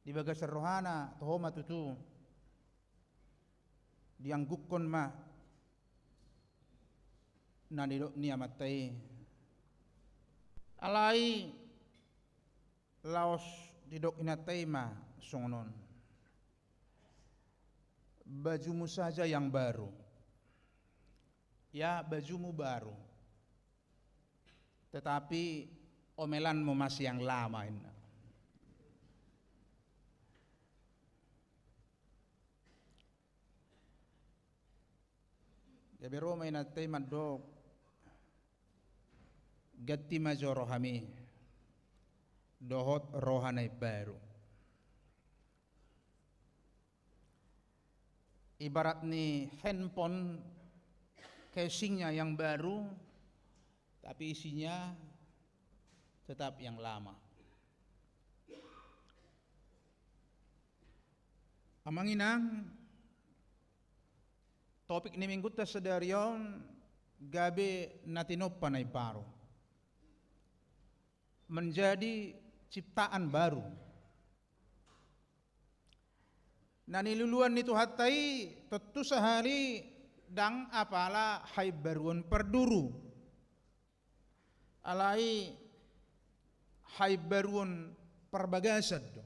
Di bagasan rohana, toho ma tutu. Dianggukkon ma na nidok ni amanta i. Alai laos didok inanta i ma songon on, "Bajumu saja yang baru." Ya, bajumu baru, tetapi omelanmu masih yang lama, ninna. Gabe ro ma inanta i mandok, "Ganti ma jo rohami dohot roha na imbaru." Ibarat ni handphone, casingnya yang baru, tapi isinya tetap yang lama. Amang inang, topik ni Mingguta sadari on gabe na tinompa na imbaru. Menjadi ciptaan baru. Na niluluan ni Tuhanta i tontu sahali ndang apala haimbaruon parduru. Alai haimbaruon parbagasan do.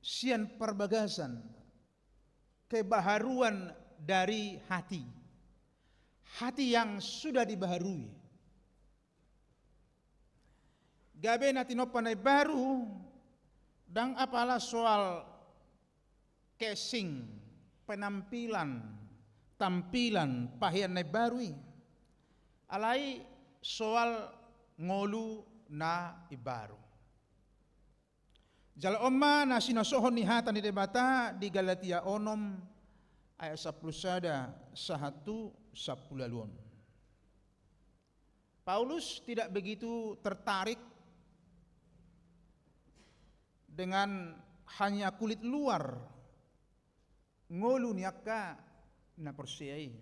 Sian parbagasan, kebaharuan dari hati. Hati yang sudah dibaharui. Gabe na tinompa na imbaru, ndang apala soal casing, penampilan, tampilan, pahean na imbaru i. Alai soal ngolu na imbaru. Jala on ma na sinasohon ni hata ni Debata di Galatia onom ayat sampulu sada sahat tu sampulu ualu on. Paulus tidak begitu tertarik dengan hanya kulit luar ngolu ni angka na porsea i.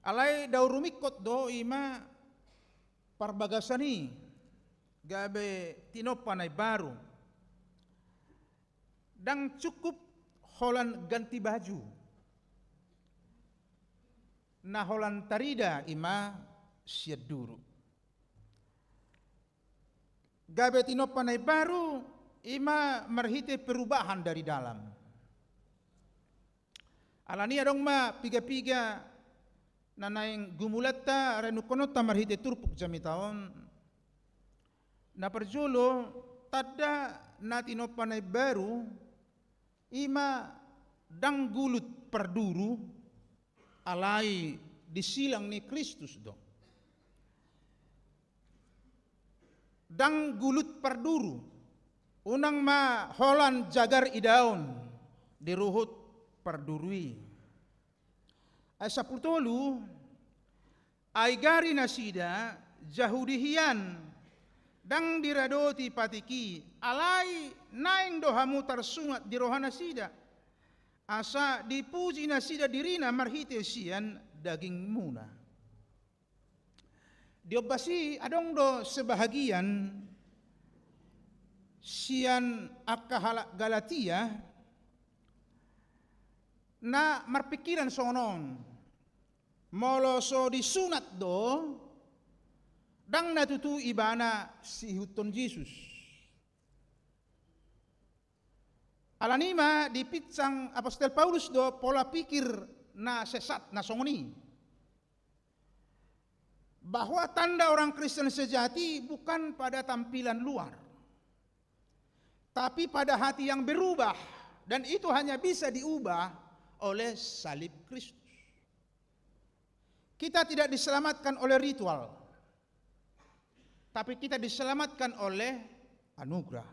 Alai dao rumingkot do i ma parbagasan i gabe tinompa na imbaru. Ndang cukup holan ganti baju. Na holan tarida i ma sian duru. Gabe tinompa na imbaru i ma marhite perubahan dari dalam. Alani adong ma piga-piga na naeng gumulanta renungkononta marhite turpuk jamita on. Na parjolo, tanda na tinompa na imbaru i ma ndang gulut parduru, alai disilang ni Kristus do. Ndang gulut parduru, unang ma holan jagar idaon di ruhut parduru i. Ayat sampulu tolu, ai gari nasida Jahudi hian, ndang diradoti patik i, alai naeng do hamu tarsunat di rohanasida, asa dipuji nasida dirina marhite sian dagingmuna. Di ombas i adong do sebahagian sian angka halak Galatia na marpingkiran songon on. Molo so disunat do, ndang na tutu ibana siihuthon Jesus. Alani i ma dipinsang apostel Paulus do pola pikir na sesat na songon i. Bahwa tanda orang Kristen sejati bukan pada tampilan luar, tapi pada hati yang berubah, dan itu hanya bisa diubah oleh salib Kristus. Kita tidak diselamatkan oleh ritual, tapi kita diselamatkan oleh anugerah.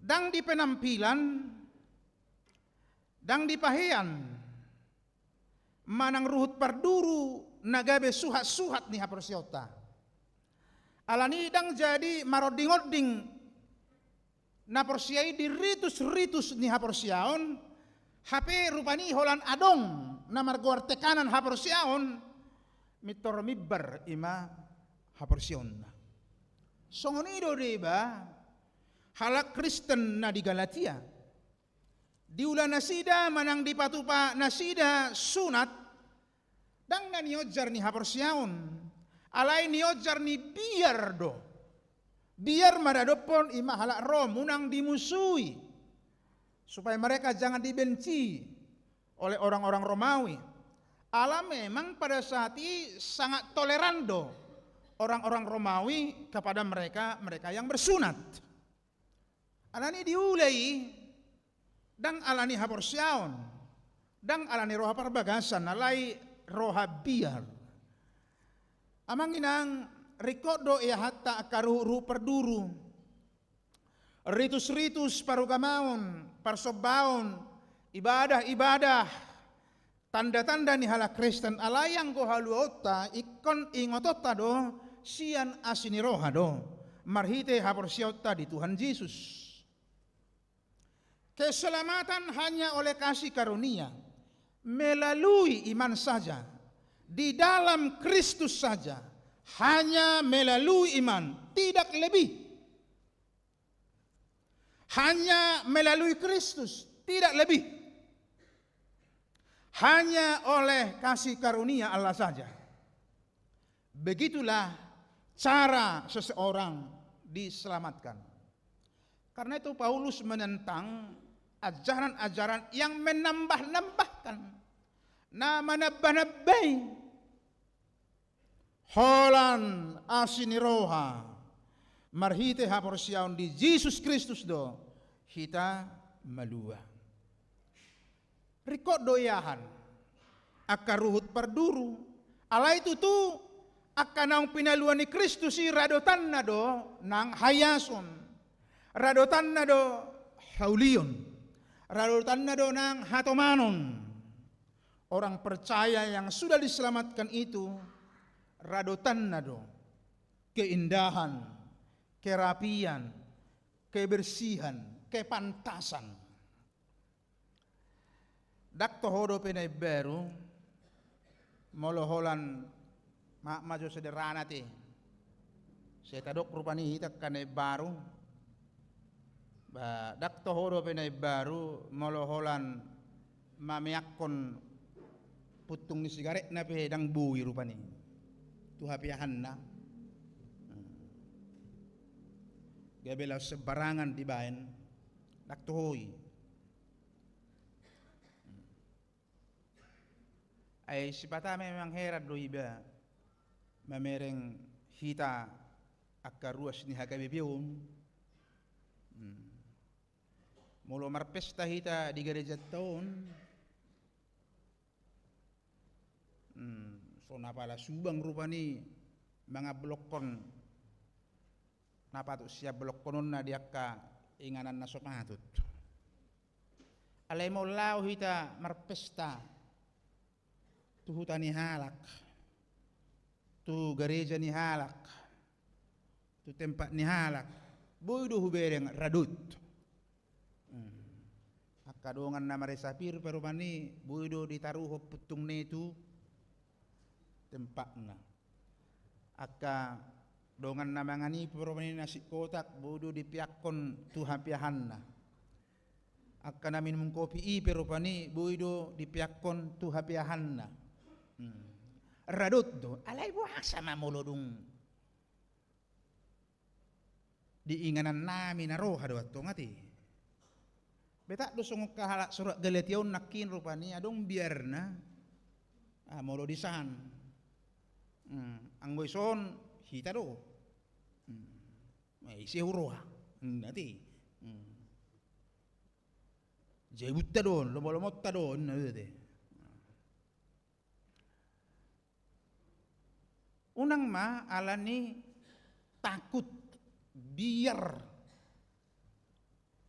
Ndang di penampilan, ndang di pahean, manang ruhut parduru na gabe suhat-suhat ni haporseaonta. Alani i ndang jadi maronding-onding na porsea i di ritus-ritus ni haporseaon, hape rupani holan adong na margoar tekanan haporseaon, mintor mimbar i ma haporseaonna. Songon i do deba halak Kristen na di Galatia. Diula nasida manang dipatupa nasida sunat, ndang na niojar ni haporseaon, alai niojar ni biar do. Biar maradophon i ma halak Rom, unang dimusui, supaya mereka jangan dibenci oleh orang-orang Romawi. Ala memang pada saat i sangat toleran do orang-orang Romawi kepada mereka, mereka yang bersunat. Alani diula i, ndang alani haporseaon, ndang alani roha parbagasan, alai roha biar. Amang inang, ringkot do iahanta angka ruhut-ruhut parduru, ritus-ritus parugamaon, parsombaon, ibadah-ibadah, tanda-tanda ni halak Kristen, alai anggo haluaonta ingkon ingotonta do sian asi ni roha do marhite haporseaonta di Tuhan Jesus. Keselamatan hanya oleh kasih karunia, melalui iman saja. Di dalam Kristus saja, hanya melalui iman, tidak lebih. Hanya melalui Kristus, tidak lebih. Hanya oleh kasih karunia Allah saja. Begitulah cara seseorang diselamatkan. Karena itu Paulus menentang ajaran-ajaran yang menambah-nambahkan, na manambah-nambahi holan asi ni roha, marhite haporseaon di Jesus Kristus do hita malua. Ringkot do iahan angka ruhut parduru. Alai tutu angka naung pinalua ni Kristus i radotanna do nang haiason. Radotanna do haulion. Radotanna do nang hatomanon. Orang percaya yang sudah diselamatkan itu radotanna do keindahan, kerapian, kebersihan, kepantasan. Ndang toho dope na imbaru, molo holan, maaf ma jo sederhana te. Sai tadok rupani hita angka na imbaru. Ba, ndang toho dope na imbaru, molo holan mameakkon puntung ni sigaretna pe ndang boi rupani tu hapeahanna. Gabe laos sembarangan dibaen, ndang toho i. Ai sipata memang heran do iba mamereng hita angka ruas ni H K B P on. Hmm. Molo marpesta hita di garejanta on, hmm, so na pala subang rupani mangablokkon na patut siablohononna di angka inganan na so patut. Alai molo laho hita marpesta tu huta ni halak, tu gareja ni halak, tu tempat ni halak, boi do hubereng radot. Hmm. Angka dongan na maresa pir pe rupani boi do ditaruhon puntung ni tu tempatna. Angka dongan na mangan i pe rupani nasi kotak, boi do dipeakkon tu hapeahanna. Angka na minum kopi i pe rupani boi do dipeakkon tu hapeahanna. Hmm. Radot do, alai boasa ma molo dung di inganan nami na roha do antong ate. Betak do songon halak surat Galatia on nangkin rupani adong biarna. Ah, molo di san. Hmm, anggo ison hita do. Hmm. Eh, ise huroha. Hmm, ate. Hmm. Jebutta do, lomo-lomonta do, ninna do ate. Unang ma ala ni takut, biar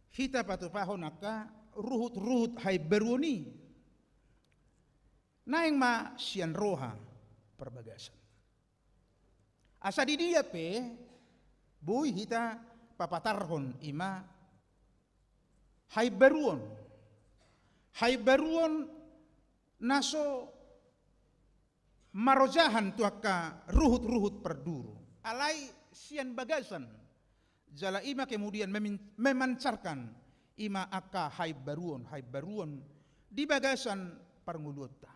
hita patupahon angka ruhut-ruhut haimbaruon i. Naeng ma sian roha parbagasan. Asa di dia pe boi hita papatarhon i ma haimbaruon. Haimbaruon na so marojahan tu angka ruhut-ruhut parduru. Alai sian bagasan. Jala i ma kemudian memin-, memancarkan i ma angka haimbaruon, haimbaruon di bagasan parngoluonta.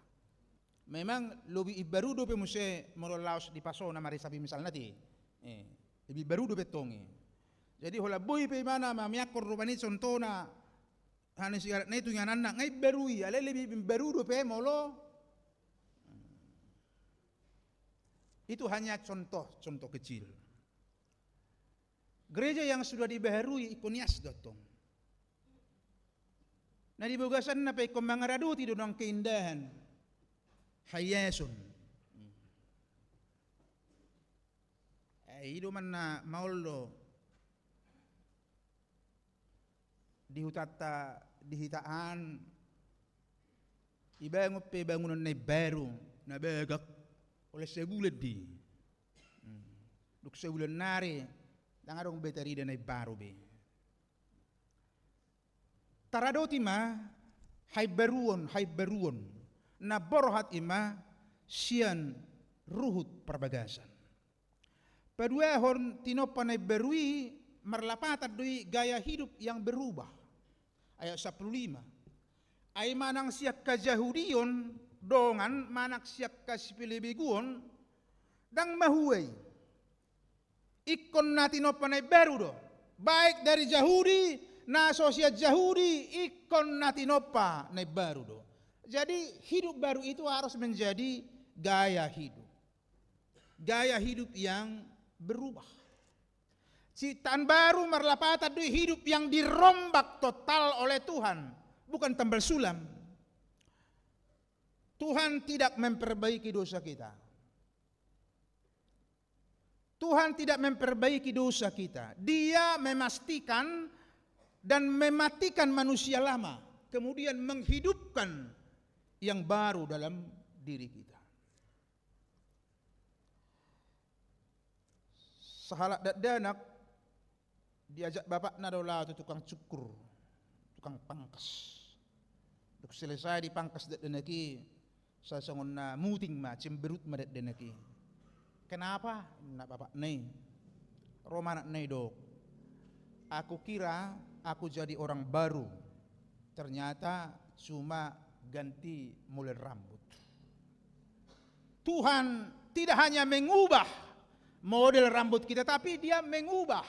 Memang lobi imbaru dope muse molo laos dipasona marisapi misalna ate. Eh, lobi imbaru dope antong i. Jadi holan boi pe ibana mameakkon rupani contohna hana sigaretna i tu ingananna, nga imbaru i, alai lobi imbaru dope molo. Itu hanya contoh, contoh kecil. Gereja yang sudah dibaharui ingkon ias do antong. Na di bagasanna pe ingkon mangaradoti do nang keindahan, haiason. Eh, i do manna maol do di hutanta, di hita an, ibangun pe bangunan na imbaru, na bagak, holan sabulan do i. Hmm. Dung sabulan nari, ndang adong be tarida na imbaru be. Taradoti ma haimbaruon, haimbaruon. Na borhat i ma sian ruhut parbagasan. Paduahon tinompa na imbaru i marlapatan do i gaya hidup yang berubah. Ayat sampulu lima. Ai manang sian hajahudion dongan manang sian hasipelebeguon, ndang mahua i. Ingkon na tinompa na imbaru do. Baik dari Jahudi, na so sian Jahudi, ingkon na tinompa na imbaru do. Jadi hidup baru itu harus menjadi gaya hidup. Gaya hidup yang berubah. Ciptaan baru marlapatan do i hidup yang dirombak total oleh Tuhan, bukan tambal sulam. Tuhan tidak memperbaiki dosa kita. Tuhan tidak memperbaiki dosa kita. Dia memastikan dan mematikan manusia lama, kemudian menghidupkan yang baru dalam diri kita. Sahalak dakdanak diajak bapakna do laho tu tukang cukur, tukang pangkas. Dung selesai dipangkas dakdanak i, sai songon na muting ma, cemberut ma dakdanak i. Kenapa? Ninna bapakna i. Ro ma anakna i, dok, aku kira aku jadi orang baru, ternyata cuma ganti model rambut. Tuhan tidak hanya mengubah model rambut kita, tapi Dia mengubah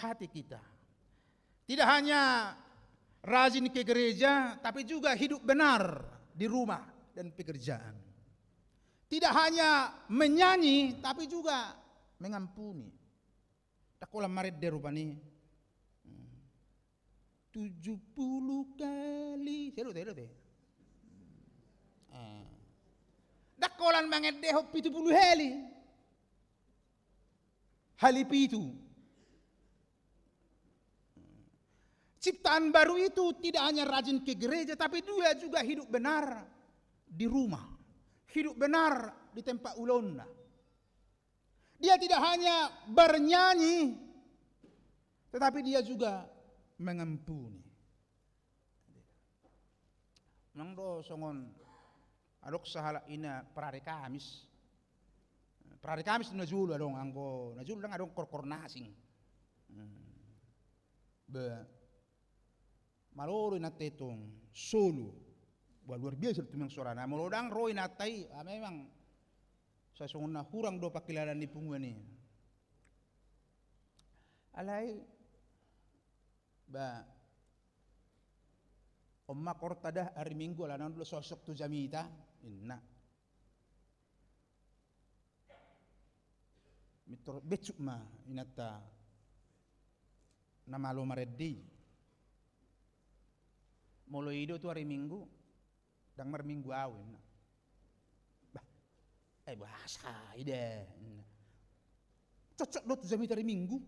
hati kita. Tidak hanya rajin ke gereja, tapi juga hidup benar di rumah dan pekerjaan. Tidak hanya menyanyi, tapi juga mengampuni. Ndang holan marende rupani. Hmm. Tujuh puluh kali. Sai dope, dope. Ah. Ndang holan mangendehon pitu puluh hali. Hali pitu. Ciptaan baru itu tidak hanya rajin ke gereja, tapi dia juga hidup benar di rumah. Hidup benar di tempat ulaonna. Dia tidak hanya bernyanyi, tetapi dia juga mengampuni. Memang do songon adong sahalak ina parari Kamis. Parari Kamis na jolo adong, anggo na jolo ndang adong korkor na asing. Hmm. Be. Malo do inanta i tong, solo. Wah, luar biasa do tumang suarana. Molo ndang ro inanta i, ah, memang sai songon na hurang do pangkilalaan ni punguan i. Alai, ba, on ma horta da ari Minggu, alana on do sosok tu jamita, ninna. Mintor bejut ma inanta na malo marende i. Molo i do tu ari Minggu, ndang marminggu au, ninna. Bah, eh, boasa i da, ninna. Cocok do tu jamita ari Minggu.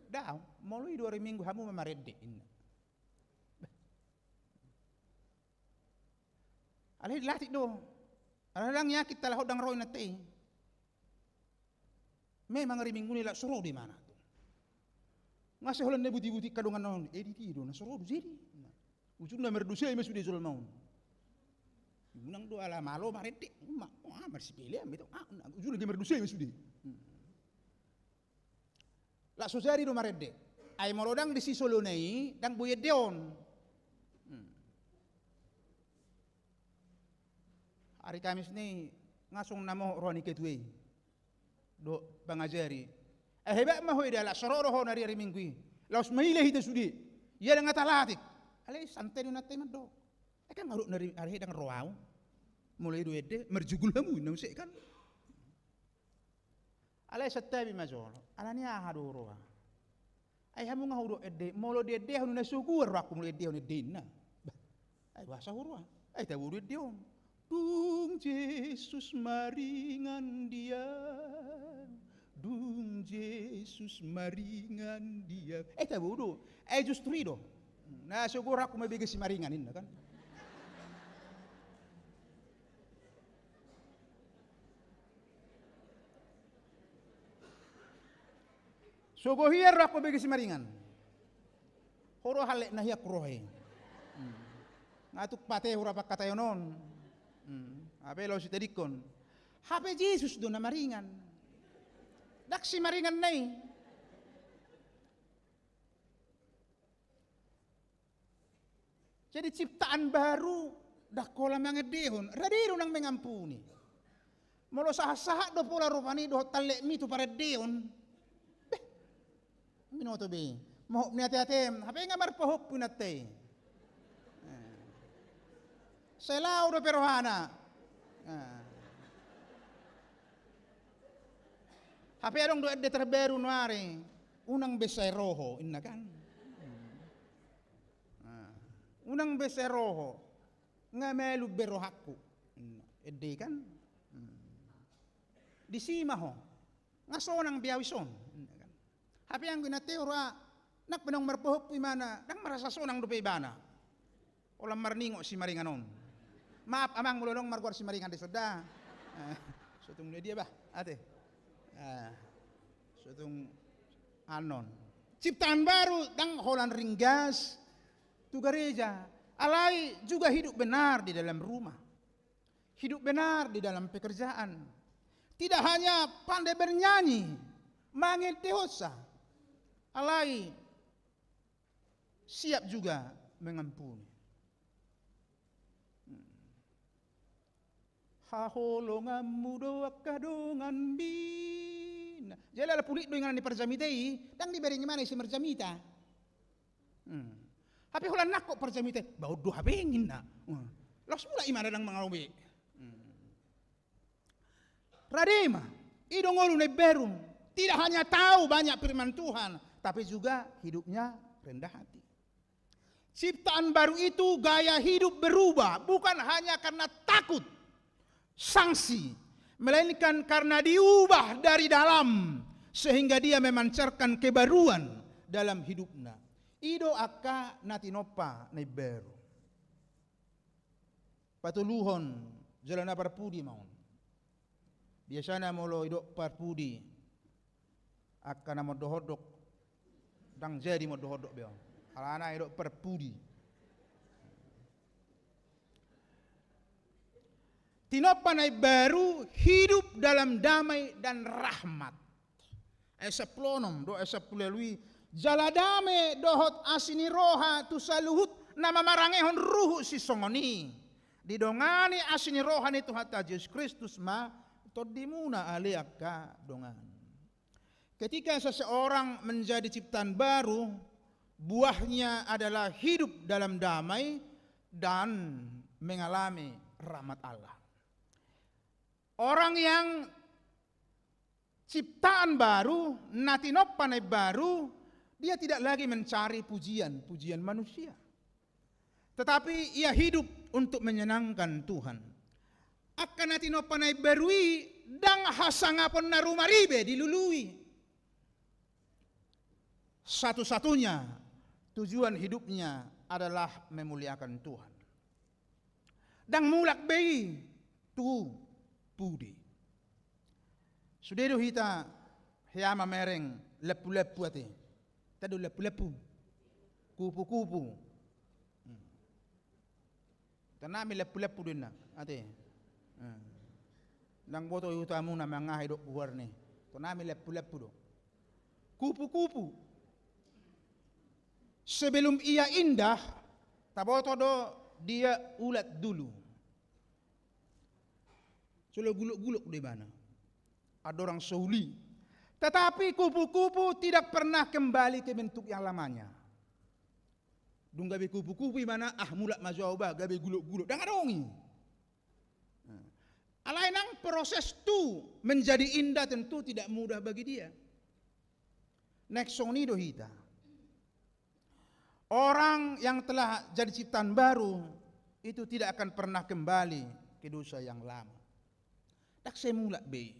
Daong, molo i do ari Minggu hamu ma marende, ninna. Bah. Alai dilatih do. Alai ndang yakin talaho ndang ro inanta i. Memang ari Minggu ni lak so ro do imana tu. Nga sai holan na buti-buti angka dongan on. Eh, di dia do na so ro do jadi. Nah. Ujungna mardosa i ma sude jolma on. Unang do ala malo marende. Ma, ah, marsipele am itu. Ah, nah, ujungna ge mardosa i ma sude. Hmm. Lak so jadi do marende. Ai molo ndang disi solona i, ndang boi ende on. Hmm. Ari Kamis ni nga songon na mohop roha ni ketua i. Dohot pangajari. Ai hebat ma ho i da, lak so ro do ho na ari, ari Minggu i. Laos maila hita sude. Ia ndang talatik. Alai santai do inanta i mandok. Ai kan nga dohot na ari, ari ndang ro au. Molo i do ende, marjugul hamu, ninna muse kan. Alai santabi ma jolo. Alani aha do huroha? Ai hamu nga hudok ende, molo diendehon na so goar rohangku molo diendehon ende, ninna. Bah, ai boasa huroha? Ai tabo do ende on. Dung Jesus maringan dia. Dung Jesus maringan dia. Ai tabo do. Ai justru i do. Na so goar rohangku mambege Simaringan, ninna kan. So goar hian rohangku mambege Simaringan. Ho do hallet na hian huroha i. Hmm. Nga tung pate hurang pangkataion on. Hmm. Hape laos itadingkon. Hape Jesus do na maringan. Ndang simaringanna i. Jadi ciptaan baru, ndang holan mangendehon, rade do nang mengampuni. Molo sahat-sahat do pola rupani dohot tallekmi tu parendeon. Beh, binoto be. Mohop ni ate-atem, hape nga marpahompu inanta i. Eh. Sai laho dope rohana. Eh. Hape adong do ende terbaru nuari, unang be sai ro ho, inna kan. Eh. Unang be sai ro ho. Nga malum be rohangku. Inna. Ende kan. Hmm. Disi ma ho. Nga sonang be au dison. Inna kan. Hape anggo inanta i ro, nang pe naung marpahompu imana, ndang marasa sonang dope ibana. Holan marningot simaringan on. Maaf amang, molo adong margoar simaringan dison da. Eh, sotung dia bah, ate. Eh, sotung anon. Ciptaan baru ndang holan ringgas tu gareja, alai juga hidup benar di dalam rumah. Hidup benar di dalam pekerjaan. Tidak hanya pandai bernyanyi, mangendehonsa, alai siap juga mengampuni. Hmm. Haholonganmu do angka donganmi. Nah, jadi ala pulik do inganan ni parjamita i, ndang dibereng imana ise marjamita. Hmm. Hape holan nangkok parjamita i, baon do hape inna. Hmm. Laos mulak imana ndang mangarobe. Hmm. Rade ma, i do ngolu na imbaru. Tidak hanya tahu banyak firman Tuhan, tapi juga hidupnya rendah hati. Ciptaan baru itu gaya hidup berubah, bukan hanya karena takut, sangsi, melainkan karena diubah dari dalam, sehingga dia memancarkan kebaruan dalam hidupnya. I do angka na tinompa na imbaru. Patoluhon, jala na parpudi ma on. Biasana molo idok parpudi, angka na mondok-ondok, ndang jadi mondok-ondok be on. Alana idok parpudi. Tinompa na imbaru hidup dalam damai dan rahmat. Ayat sampulu onom dohot ayat sampulu ualu i, jala dame dohot asi ni roha tu saluhut na mamarangehon ruhut sisongon i. Didongani asi ni roha ni Tuhanta Jesus Kristus ma tondimuna ale angka dongan. Ketika seseorang menjadi ciptaan baru, buahnya adalah hidup dalam damai dan mengalami rahmat Allah. Orang yang ciptaan baru, na tinompa na imbaru, dia tidak lagi mencari pujian, pujian manusia. Tetapi ia hidup untuk menyenangkan Tuhan. Angka na tinompa na imbaru i ndang hasangapon na rumaripe dilului. Satu-satunya tujuan hidupnya adalah memuliakan Tuhan. Ndang mulak be i tu pudi. Sude do hita hea mamereng lempu-lempu ate. Tanda lempu-lempu. Kupu-kupu. Hmm. Tanami lempu-lempu do inna ate. Hmm. Ndang boto i hutamuna mangaha idok goarna i. Tanami lempu-lempu do. Kupu-kupu. Sebelum ia indah, taboto do dia ulat dulu. Jolo gulok-gulok do ibana. Andorang so uli. Tetapi kupu-kupu tidak pernah kembali ke bentuk yang lamanya. Dung gabe kupu-kupu ibana, ah, mulak ma jo au bah, gabe gulok-gulok. Ndang adong i. Nah. Alai nang proses tu menjadi indah tentu tidak mudah bagi dia. Next song ni do hita. Orang yang telah jadi ciptaan baru itu tidak akan pernah kembali ke dosa yang lama. Ndang sai mulak be i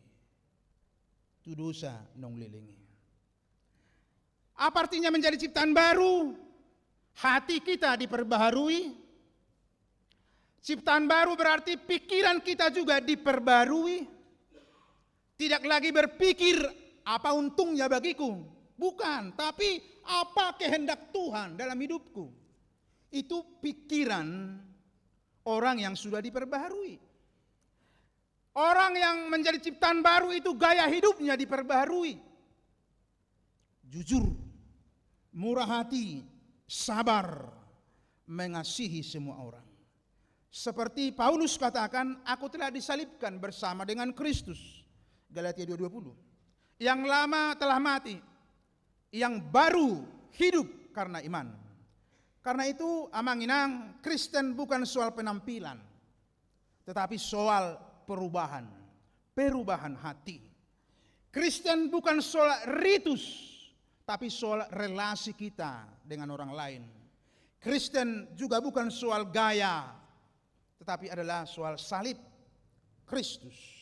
tu dosa naung leleng i. Apa artinya menjadi ciptaan baru? Hati kita diperbaharui. Ciptaan baru berarti pikiran kita juga diperbarui. Tidak lagi berpikir, "Apa untungnya bagiku?" Bukan, tapi, "Apa kehendak Tuhan dalam hidupku?" Itu pikiran orang yang sudah diperbaharui. Orang yang menjadi ciptaan baru itu gaya hidupnya diperbaharui. Jujur, murah hati, sabar, mengasihi semua orang. Seperti Paulus katakan, "Aku telah disalibkan bersama dengan Kristus." Galatia dua dua puluh. Yang lama telah mati, yang baru hidup karena iman. Karena itu, Amang Inang, Kristen bukan soal penampilan, tetapi soal perubahan, perubahan hati. Kristen bukan soal ritus, tapi soal relasi kita dengan orang lain. Kristen juga bukan soal gaya, tetapi adalah soal salib Kristus.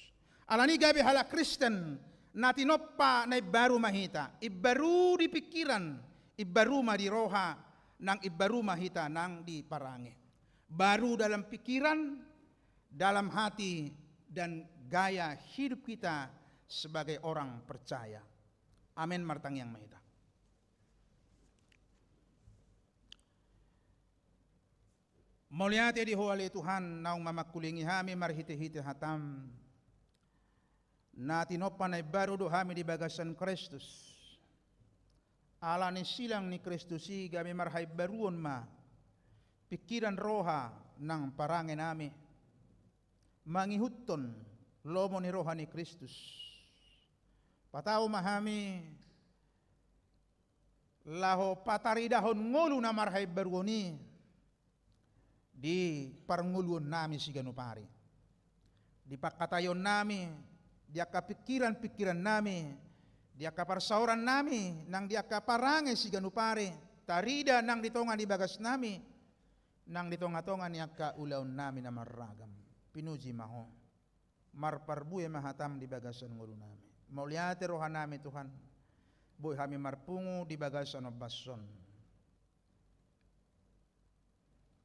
Alani gabe halak Kristen, na tinompa na imbaru ma hita, imbaru di pikiran, imbaru ma di roha, nang imbaru ma hita nang di parange. Baru dalam pikiran, dalam hati, dan gaya hidup kita sebagai orang percaya. Amen. Martangiang ma hita. Mauliate di Ho ale Tuhan, naung mamangkulingi hami marhitehite hataM. Na tinompa na imbaru do hami di bagasan Kristus. Ala ni silang ni Kristus i gabe marhaimbaruon ma pikiran, roha nang parange nami, mangihuthon lomo ni roha ni Kristus. Patau ma hami laho pataridahon ngolu na marhaimbaruon i di parngoluon nami siganup ari, di pangkataion nami, di angka pikiran-pikiran nami, di angka parsaoran nami, nang di angka parange siganup ari, tarida nang di tonga ni bagas nami, nang di tonga-tonga ni angka ulaon nami na marragam. Pinuji ma Ho. Marparbue ma hataM di bagasan ngolu nami. Mauliate roha nami Tuhan, boi hami marpungu di bagasan ombas on.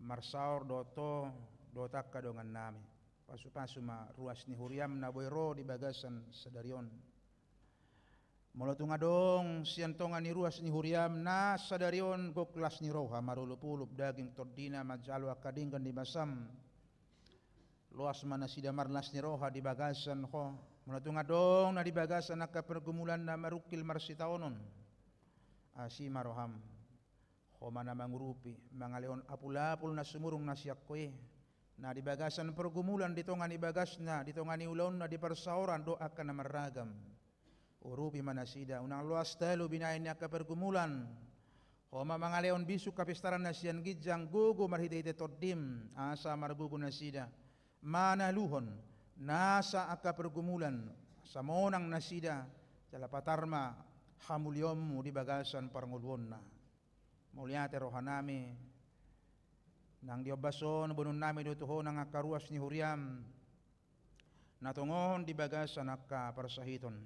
Marsaor dohot Ho dohot angka dongan nami. Pasu-pasu ma ruas ni huriaM na boi ro di bagasan sadari on. Molo tung adong sian tonga ni ruas ni huriaM na sadari on gok las ni roha, marolop-olop daging tondina manjalo angka denggan ni basaM, loas ma nasida marlas ni roha di bagasan Ho. Molo tung adong na di bagasan angka pergumulan na marungkil marsitaonon, asi ma rohaM. Ho ma na mangurupi, mangalehon apul-apul na sumurung na sian Ho i, na di bagasan pergumulan, di tonga ni bagasna, di tonga ni ulaonna, di parsaoran dohot angka na marragam. Urupi ma nasida, unang loas talu binahen ni angka pergumulan. Ho ma mangalehon bisuk hapistaran na sian ginjang, gogo marhite-hite TondiM, asa margogo nasida manaluhon nasa angka pergumulan, asa monang nasida, jala patar ma hamuliaonMu di bagasan parngoluonna. Mauliate roha nami, nang di ombas on boanon nami do tu Ho nang angka ruas ni huriaM na tongon di bagasan angka parsahiton.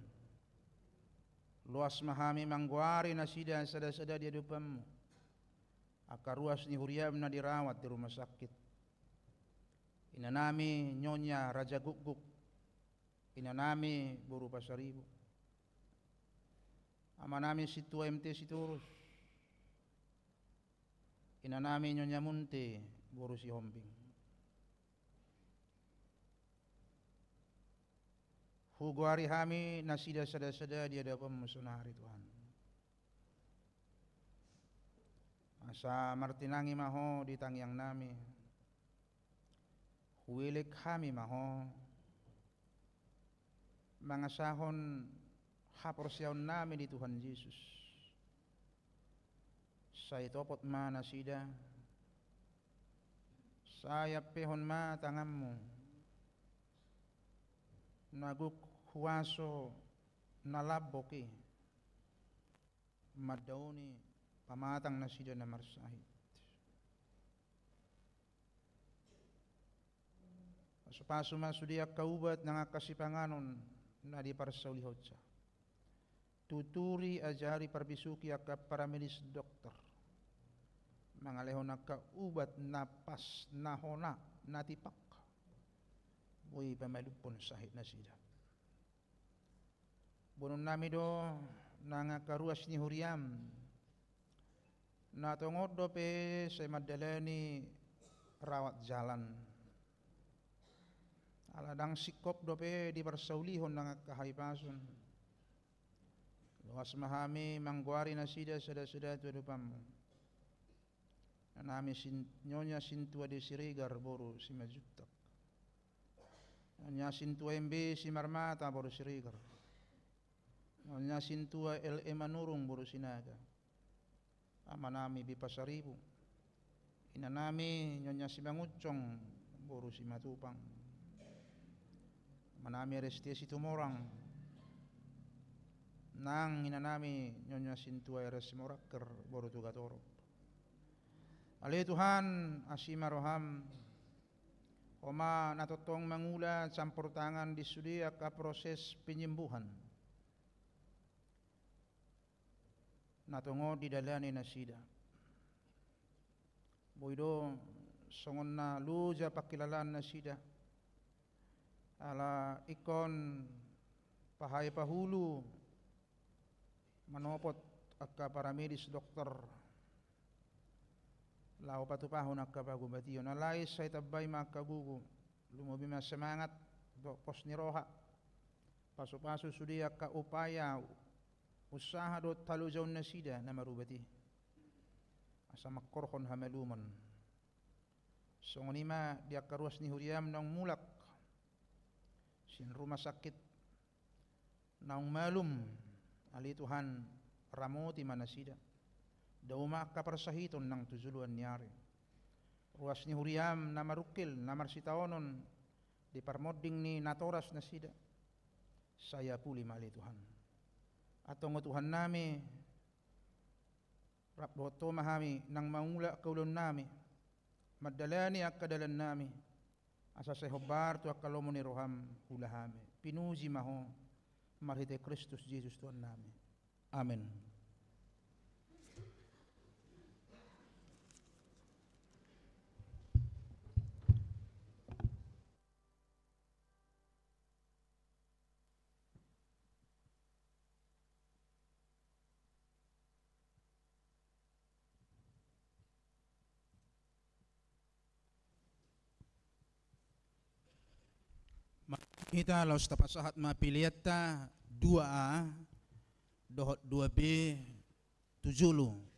Loas ma hami manggoari nasida sada-sada di adopanMu, angka ruas ni huriaM na dirawat di rumah sakit. Ina nami Nyonya Raja Gukguk, ina nami boru Pasaribu, ama nami Sintua M T Sitorus, ina nami Nyonya Munte boru Sihombing. Hugoari hami nasida sada-sada di adopanMu sonari, Tuhan, asa martinangi ma Ho di tangiang nami. Huelek hami ma Ho, mangasahon haporseaon nami di Tuhan Jesus. Sai topot ma nasida, sai ampehon ma tanganMu na gok huaso na lambok i, mandaoni pamatang nasida na marsahit. Pasu-pasu ma sude angka ubat nang angka sipanganon na diparsaulihonsa. Tuturi, ajari, parbisuki angka paramedis, dokter, mangalehon angka ubat na pas, na hona, na tipak, boi pamalumhon sahit nasida. Boanon nami do nang angka ruas ni huriaM na tongon dope sai mandalani rawat jalan, Ala ndang singkop dope diparsaulihon nang angka hahipason, loas ma hami manggoari nasida sada-sada tu adopanmu. Inanami sin-, Nyonya Sintua Desi Siregar boru Simanjuntak. Nyonya Sintua M B Simarmata boru Siregar. Nyonya Sintua L E Manurung boru Sinaga. Amanami B Pasaribu. Inanami Nyonya Simangunsong boru Simatupang. Amanami Arestia Situmorang. Nang inanami Nyonya Sintua R S Simoranger boru Tugatorop. Ale Tuhan, asi ma roham. Ho ma na tongtong mangula campur tangan di sude angka proses penyembuhan na tongon didalani nasida. Boi do songon na loja pangkilalaan nasida. Ala ingkon pahae pahulu manopot angka paramedis, dokter, laho patupahon angka pangubation. Alai sai tambai ma angka gogo, lumobi ma semangat dohot pos ni roha. Pasu-pasu sude angka upaya, usaha dohot halojaon nasida na marubat i, asa mangkorhon hamalumon. Songon i ma di angka ruas ni huriam naung mulak sian rumah sakit, naung malum, ale Tuhan, ramoti ma nasida. Dao ma angka parsahiton nang tu joloan ni ari. Ruas ni huriam na marungkil, na marsitaonon di parmonding ni natoras nasida, sai apuli ma ale Tuhan. Antong o Tuhannami, rap dohot Ho ma hami nang mangula angka ulaonnami, mandalani angka dalannami, asa sai hombar tu angka lomo ni roham ulaonnami. Pinuji ma Ho marhite Kristus Jesus Tuhannami. Amen. Mari hita laos tapasahat ma pelean ta dua A dohot dua B tu jolo.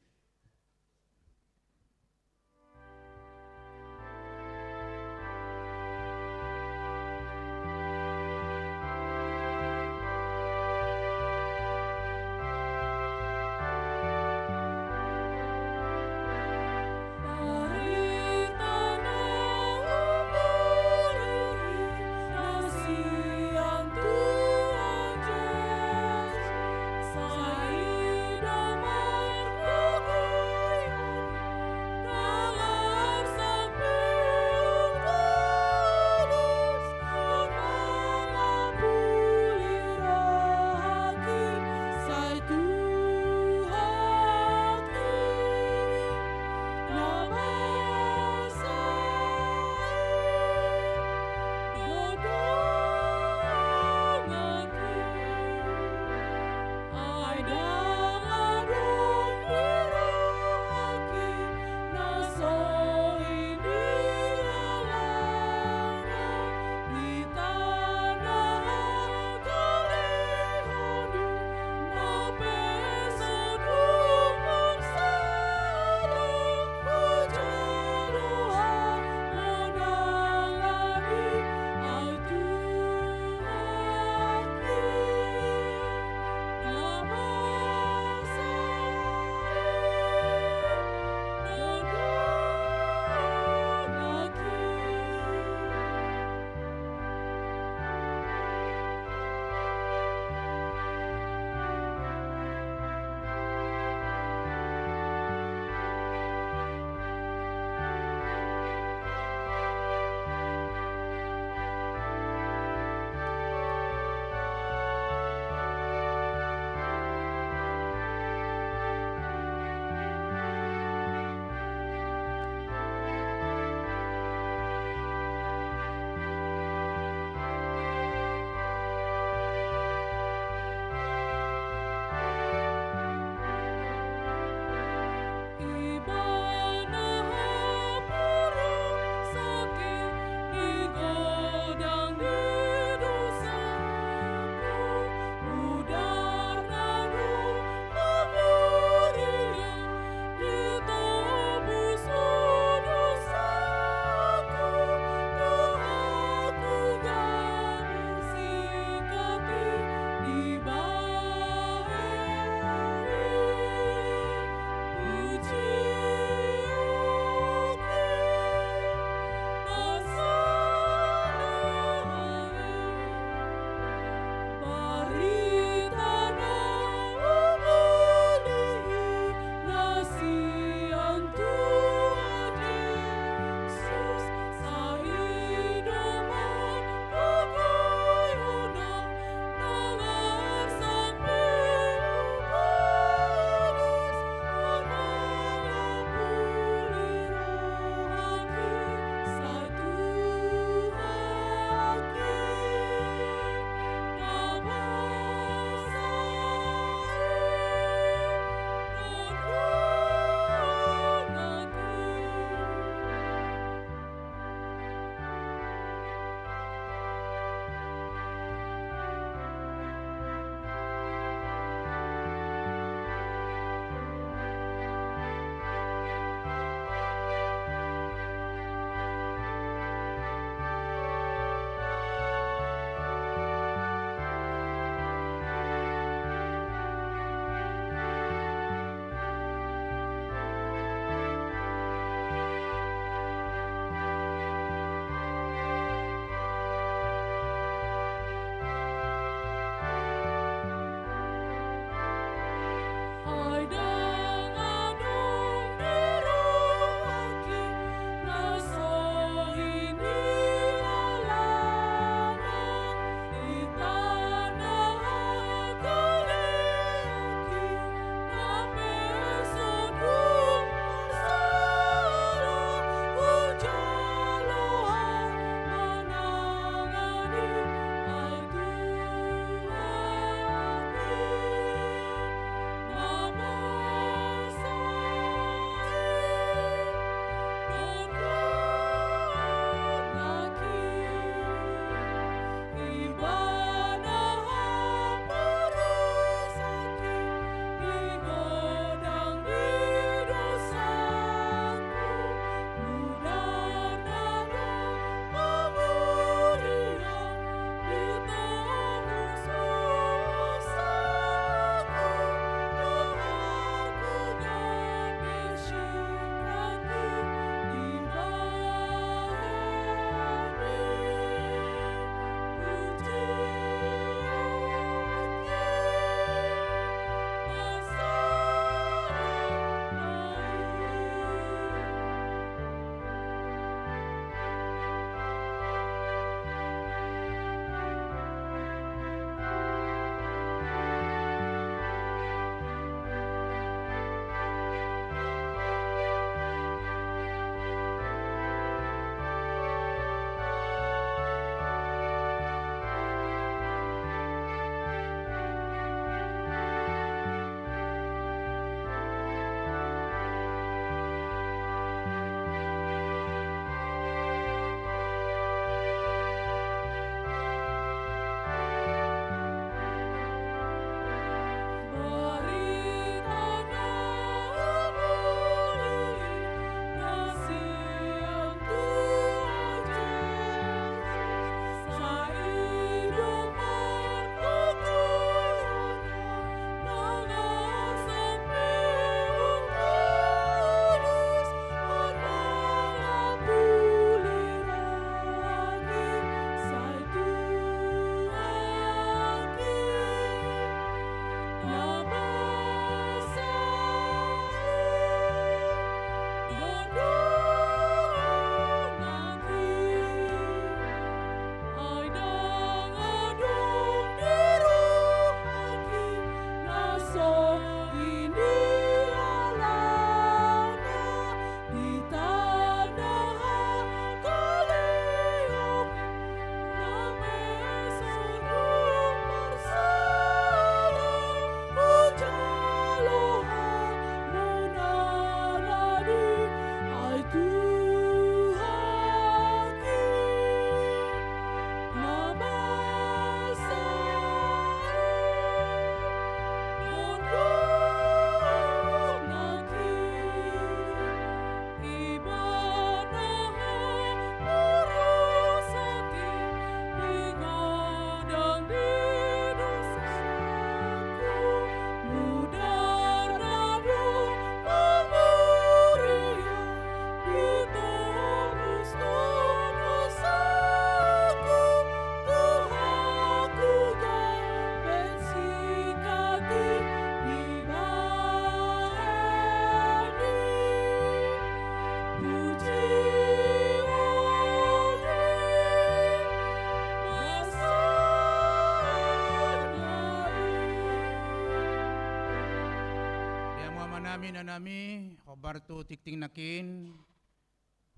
Nami, nami, hombar tu tingting nangkin,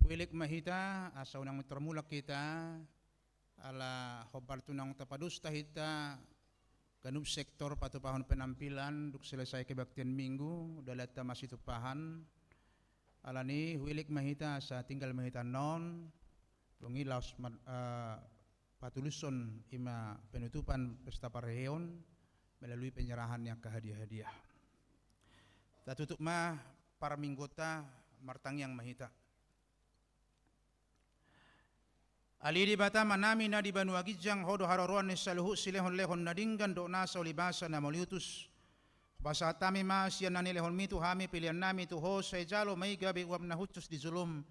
huelek ma hita, asa unang tarmulak hita, ala hombar tu naung tapadusta hita, ganup sektor patupahon penampilan, dung selesai kebaktian Minggu, dalanta masitumpahan, alani huelek ma hita, asa tinggal ma hita annon, dung i laos ma-, eh, patulushon i ma penutupan pesta parheheon melalui penyerahan ni angka hadiah-hadiah. Tatutup ma parmingguonta, martangiang ma hita. Ale Debata Amanami na di banua ginjang, Ho do haroroan ni saluhut silehon-lehon na denggan dohot nasa ulibasa na mauliutus. Hupasahat hami ma sian na nilehonmi tu hami peleannami tu Ho, sai jalo ma i gabe uap na hushus di jolom.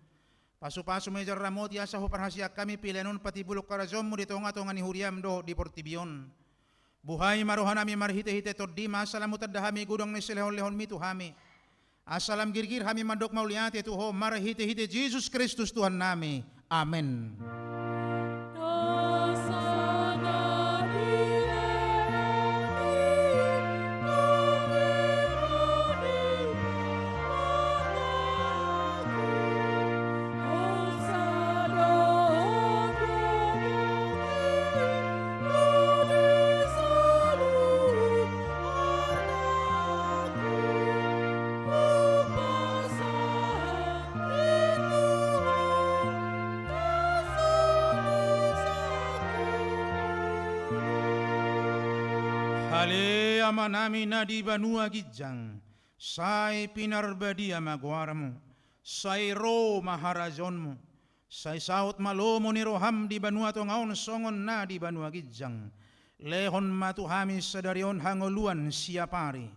Pasu-pasu ma i jala ramoti asa huparhaseang hami pelean on patimbulhon harajaonmu di tonga-tonga ni huriam dohot di portibi on. Buhai ma rohanami marhite-hite Tondim asa lam hutanda hami godang ni silehon-lehonmi tu hami. Asa lam girgir hami mandok mauliate tu Ho marhite-hite Jesus Kristus Tuhannami. Amen. Ale Amanami na di banua ginjang, sai pinarbadia ma goarmu, sai ro ma harajaonmu, sai saut ma lomo ni roham di banua tonga on songon na di banua ginjang. Lehon ma tu hami sadari on hangoluan siapari.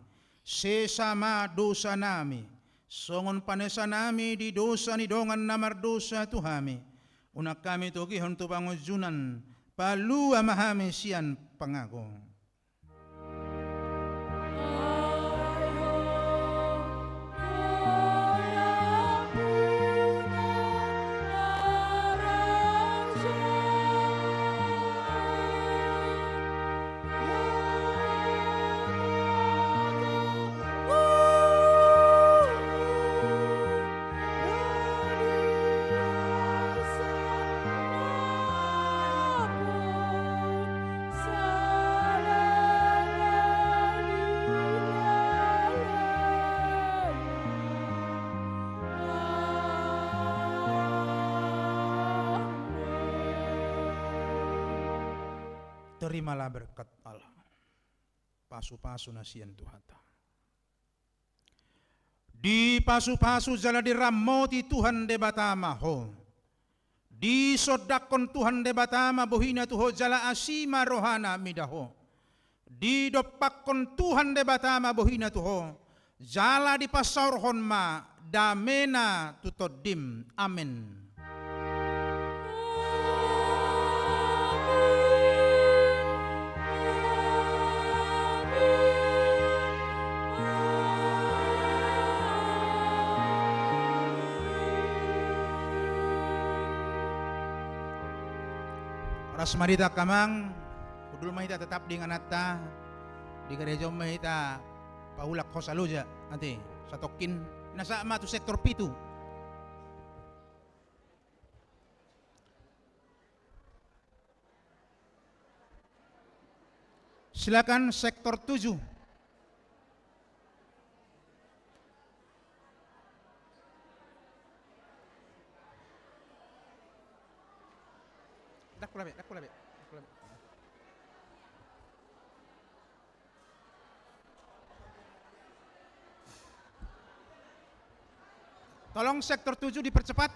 Sesa ma dosanami, songon panesanami di dosa ni dongan na mardosa tu hami. Unang hami togihon tu pangunjunan, palua ma hami sian pangago. Terimalah berkat Allah. Pasu-pasu na sian Tuhanta. Dipasu-pasu jala diramoti Tuhan Debata ma ho. Disondangkon Tuhan Debata ma bohina tu ho jala asi ma rohana mida ho. Didompakkon Tuhan Debata ma bohina tu ho, jala dipasaorhon ma damena tu tondim. Amen. Horas ma di hita angka amang, hundul ma hita tetap di ingananta, di gareja on ma hita paulak hosa loja, ate, satongkin, na sahat ma tu sektor pitu. Silakan sektor tujuh. Dak kula be, dak kula be, dak kula be. Tolong sektor tujuh dipercepat.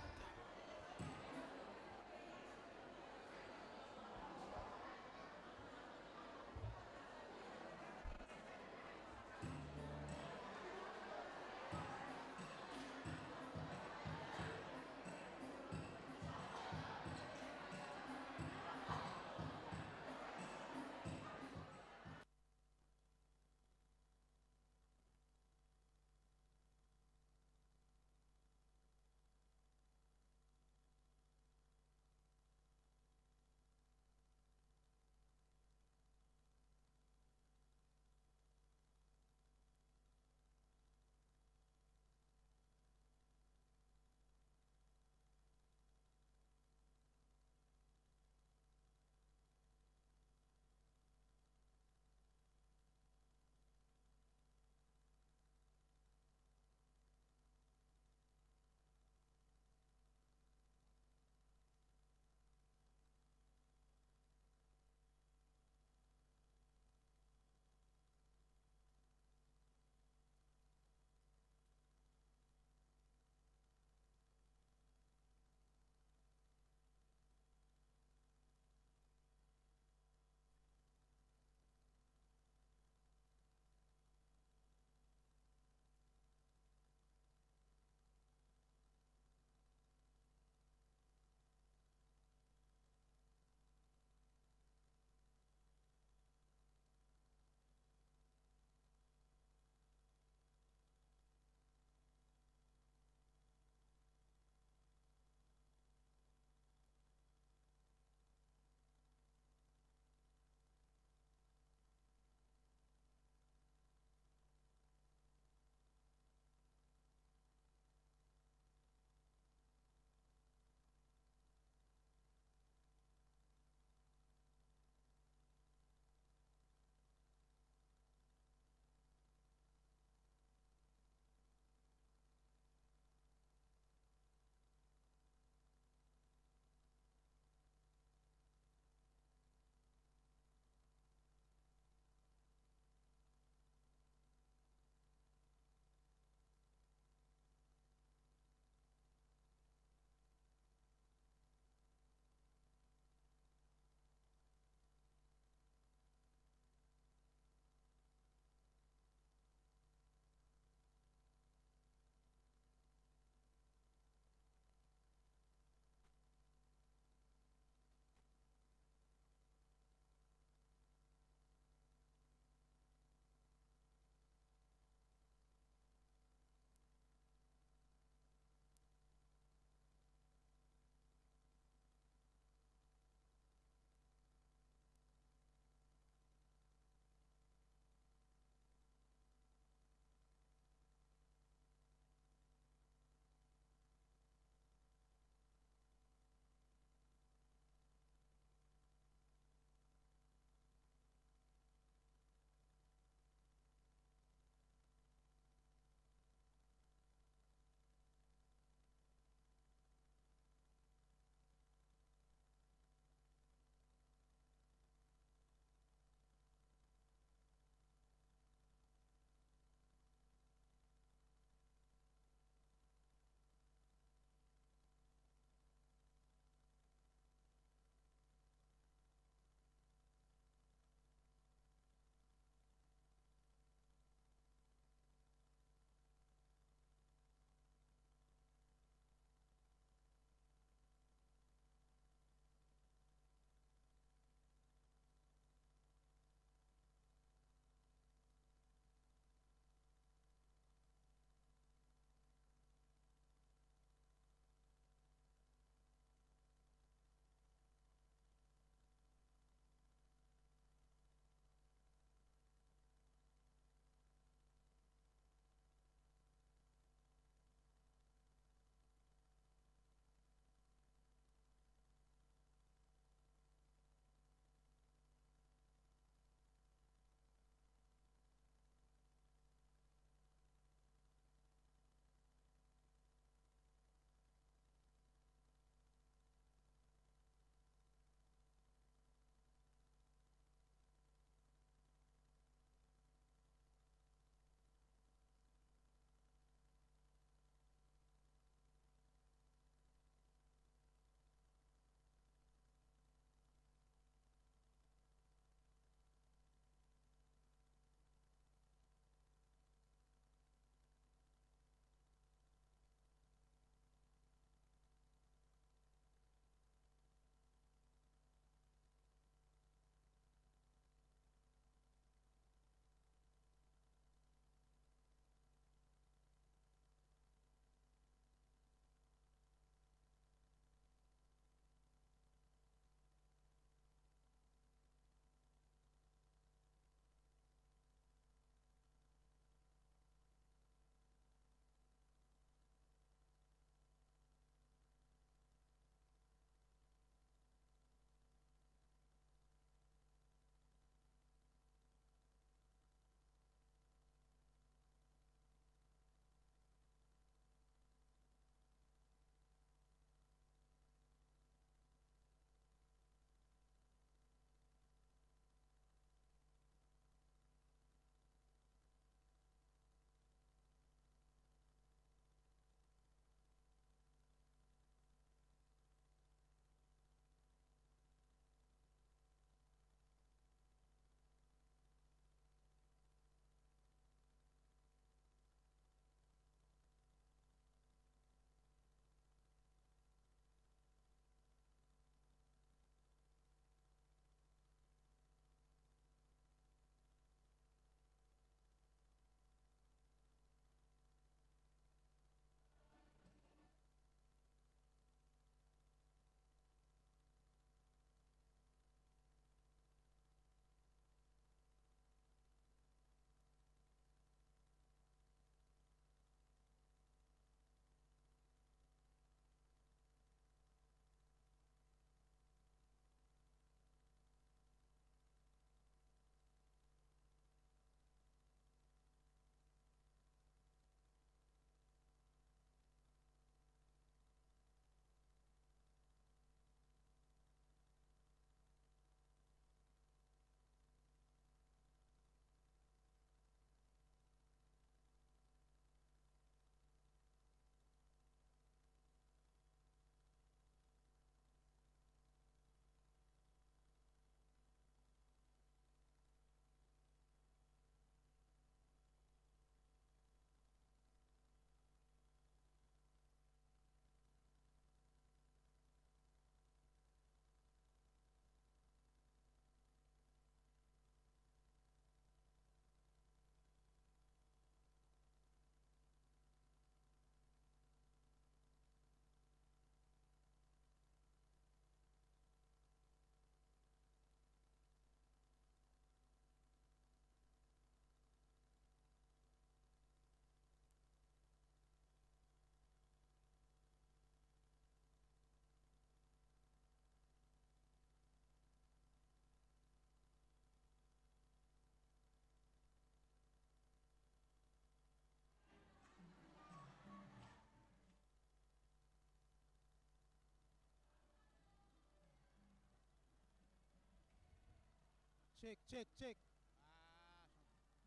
Cek, cek, cek.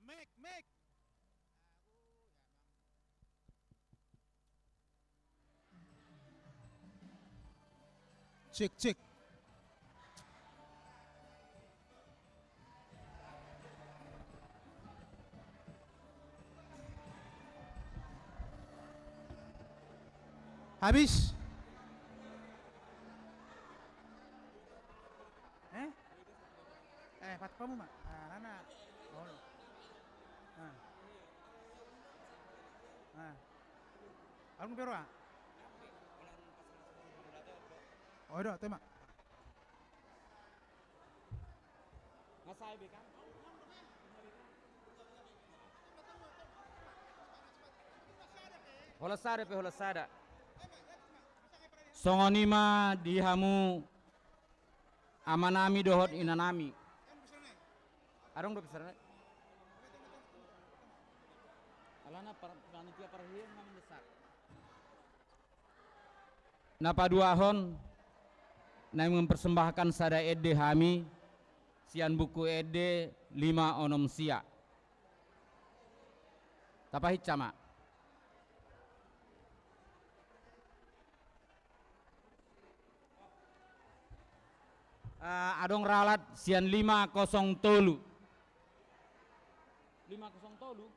Mik, mik. Cek, cek. Habis. Eh? Eh, pat pamu ma. Ah, nana. Oh. Ah. Ah. Alung berua. Oh, do, tema. Holan sada pe, holan sada. Songon i ma di hamu amanami dohot inanami. Adong do pisaran. Alana par-, panitia parhia na mendesak. Na paduahon, naeng mempersembahkan sada ende hami sian buku ende lima onom sia. Tapahinsa ma. Ah, adong ralat sian lima kosong tolu. Lima kosong tolu?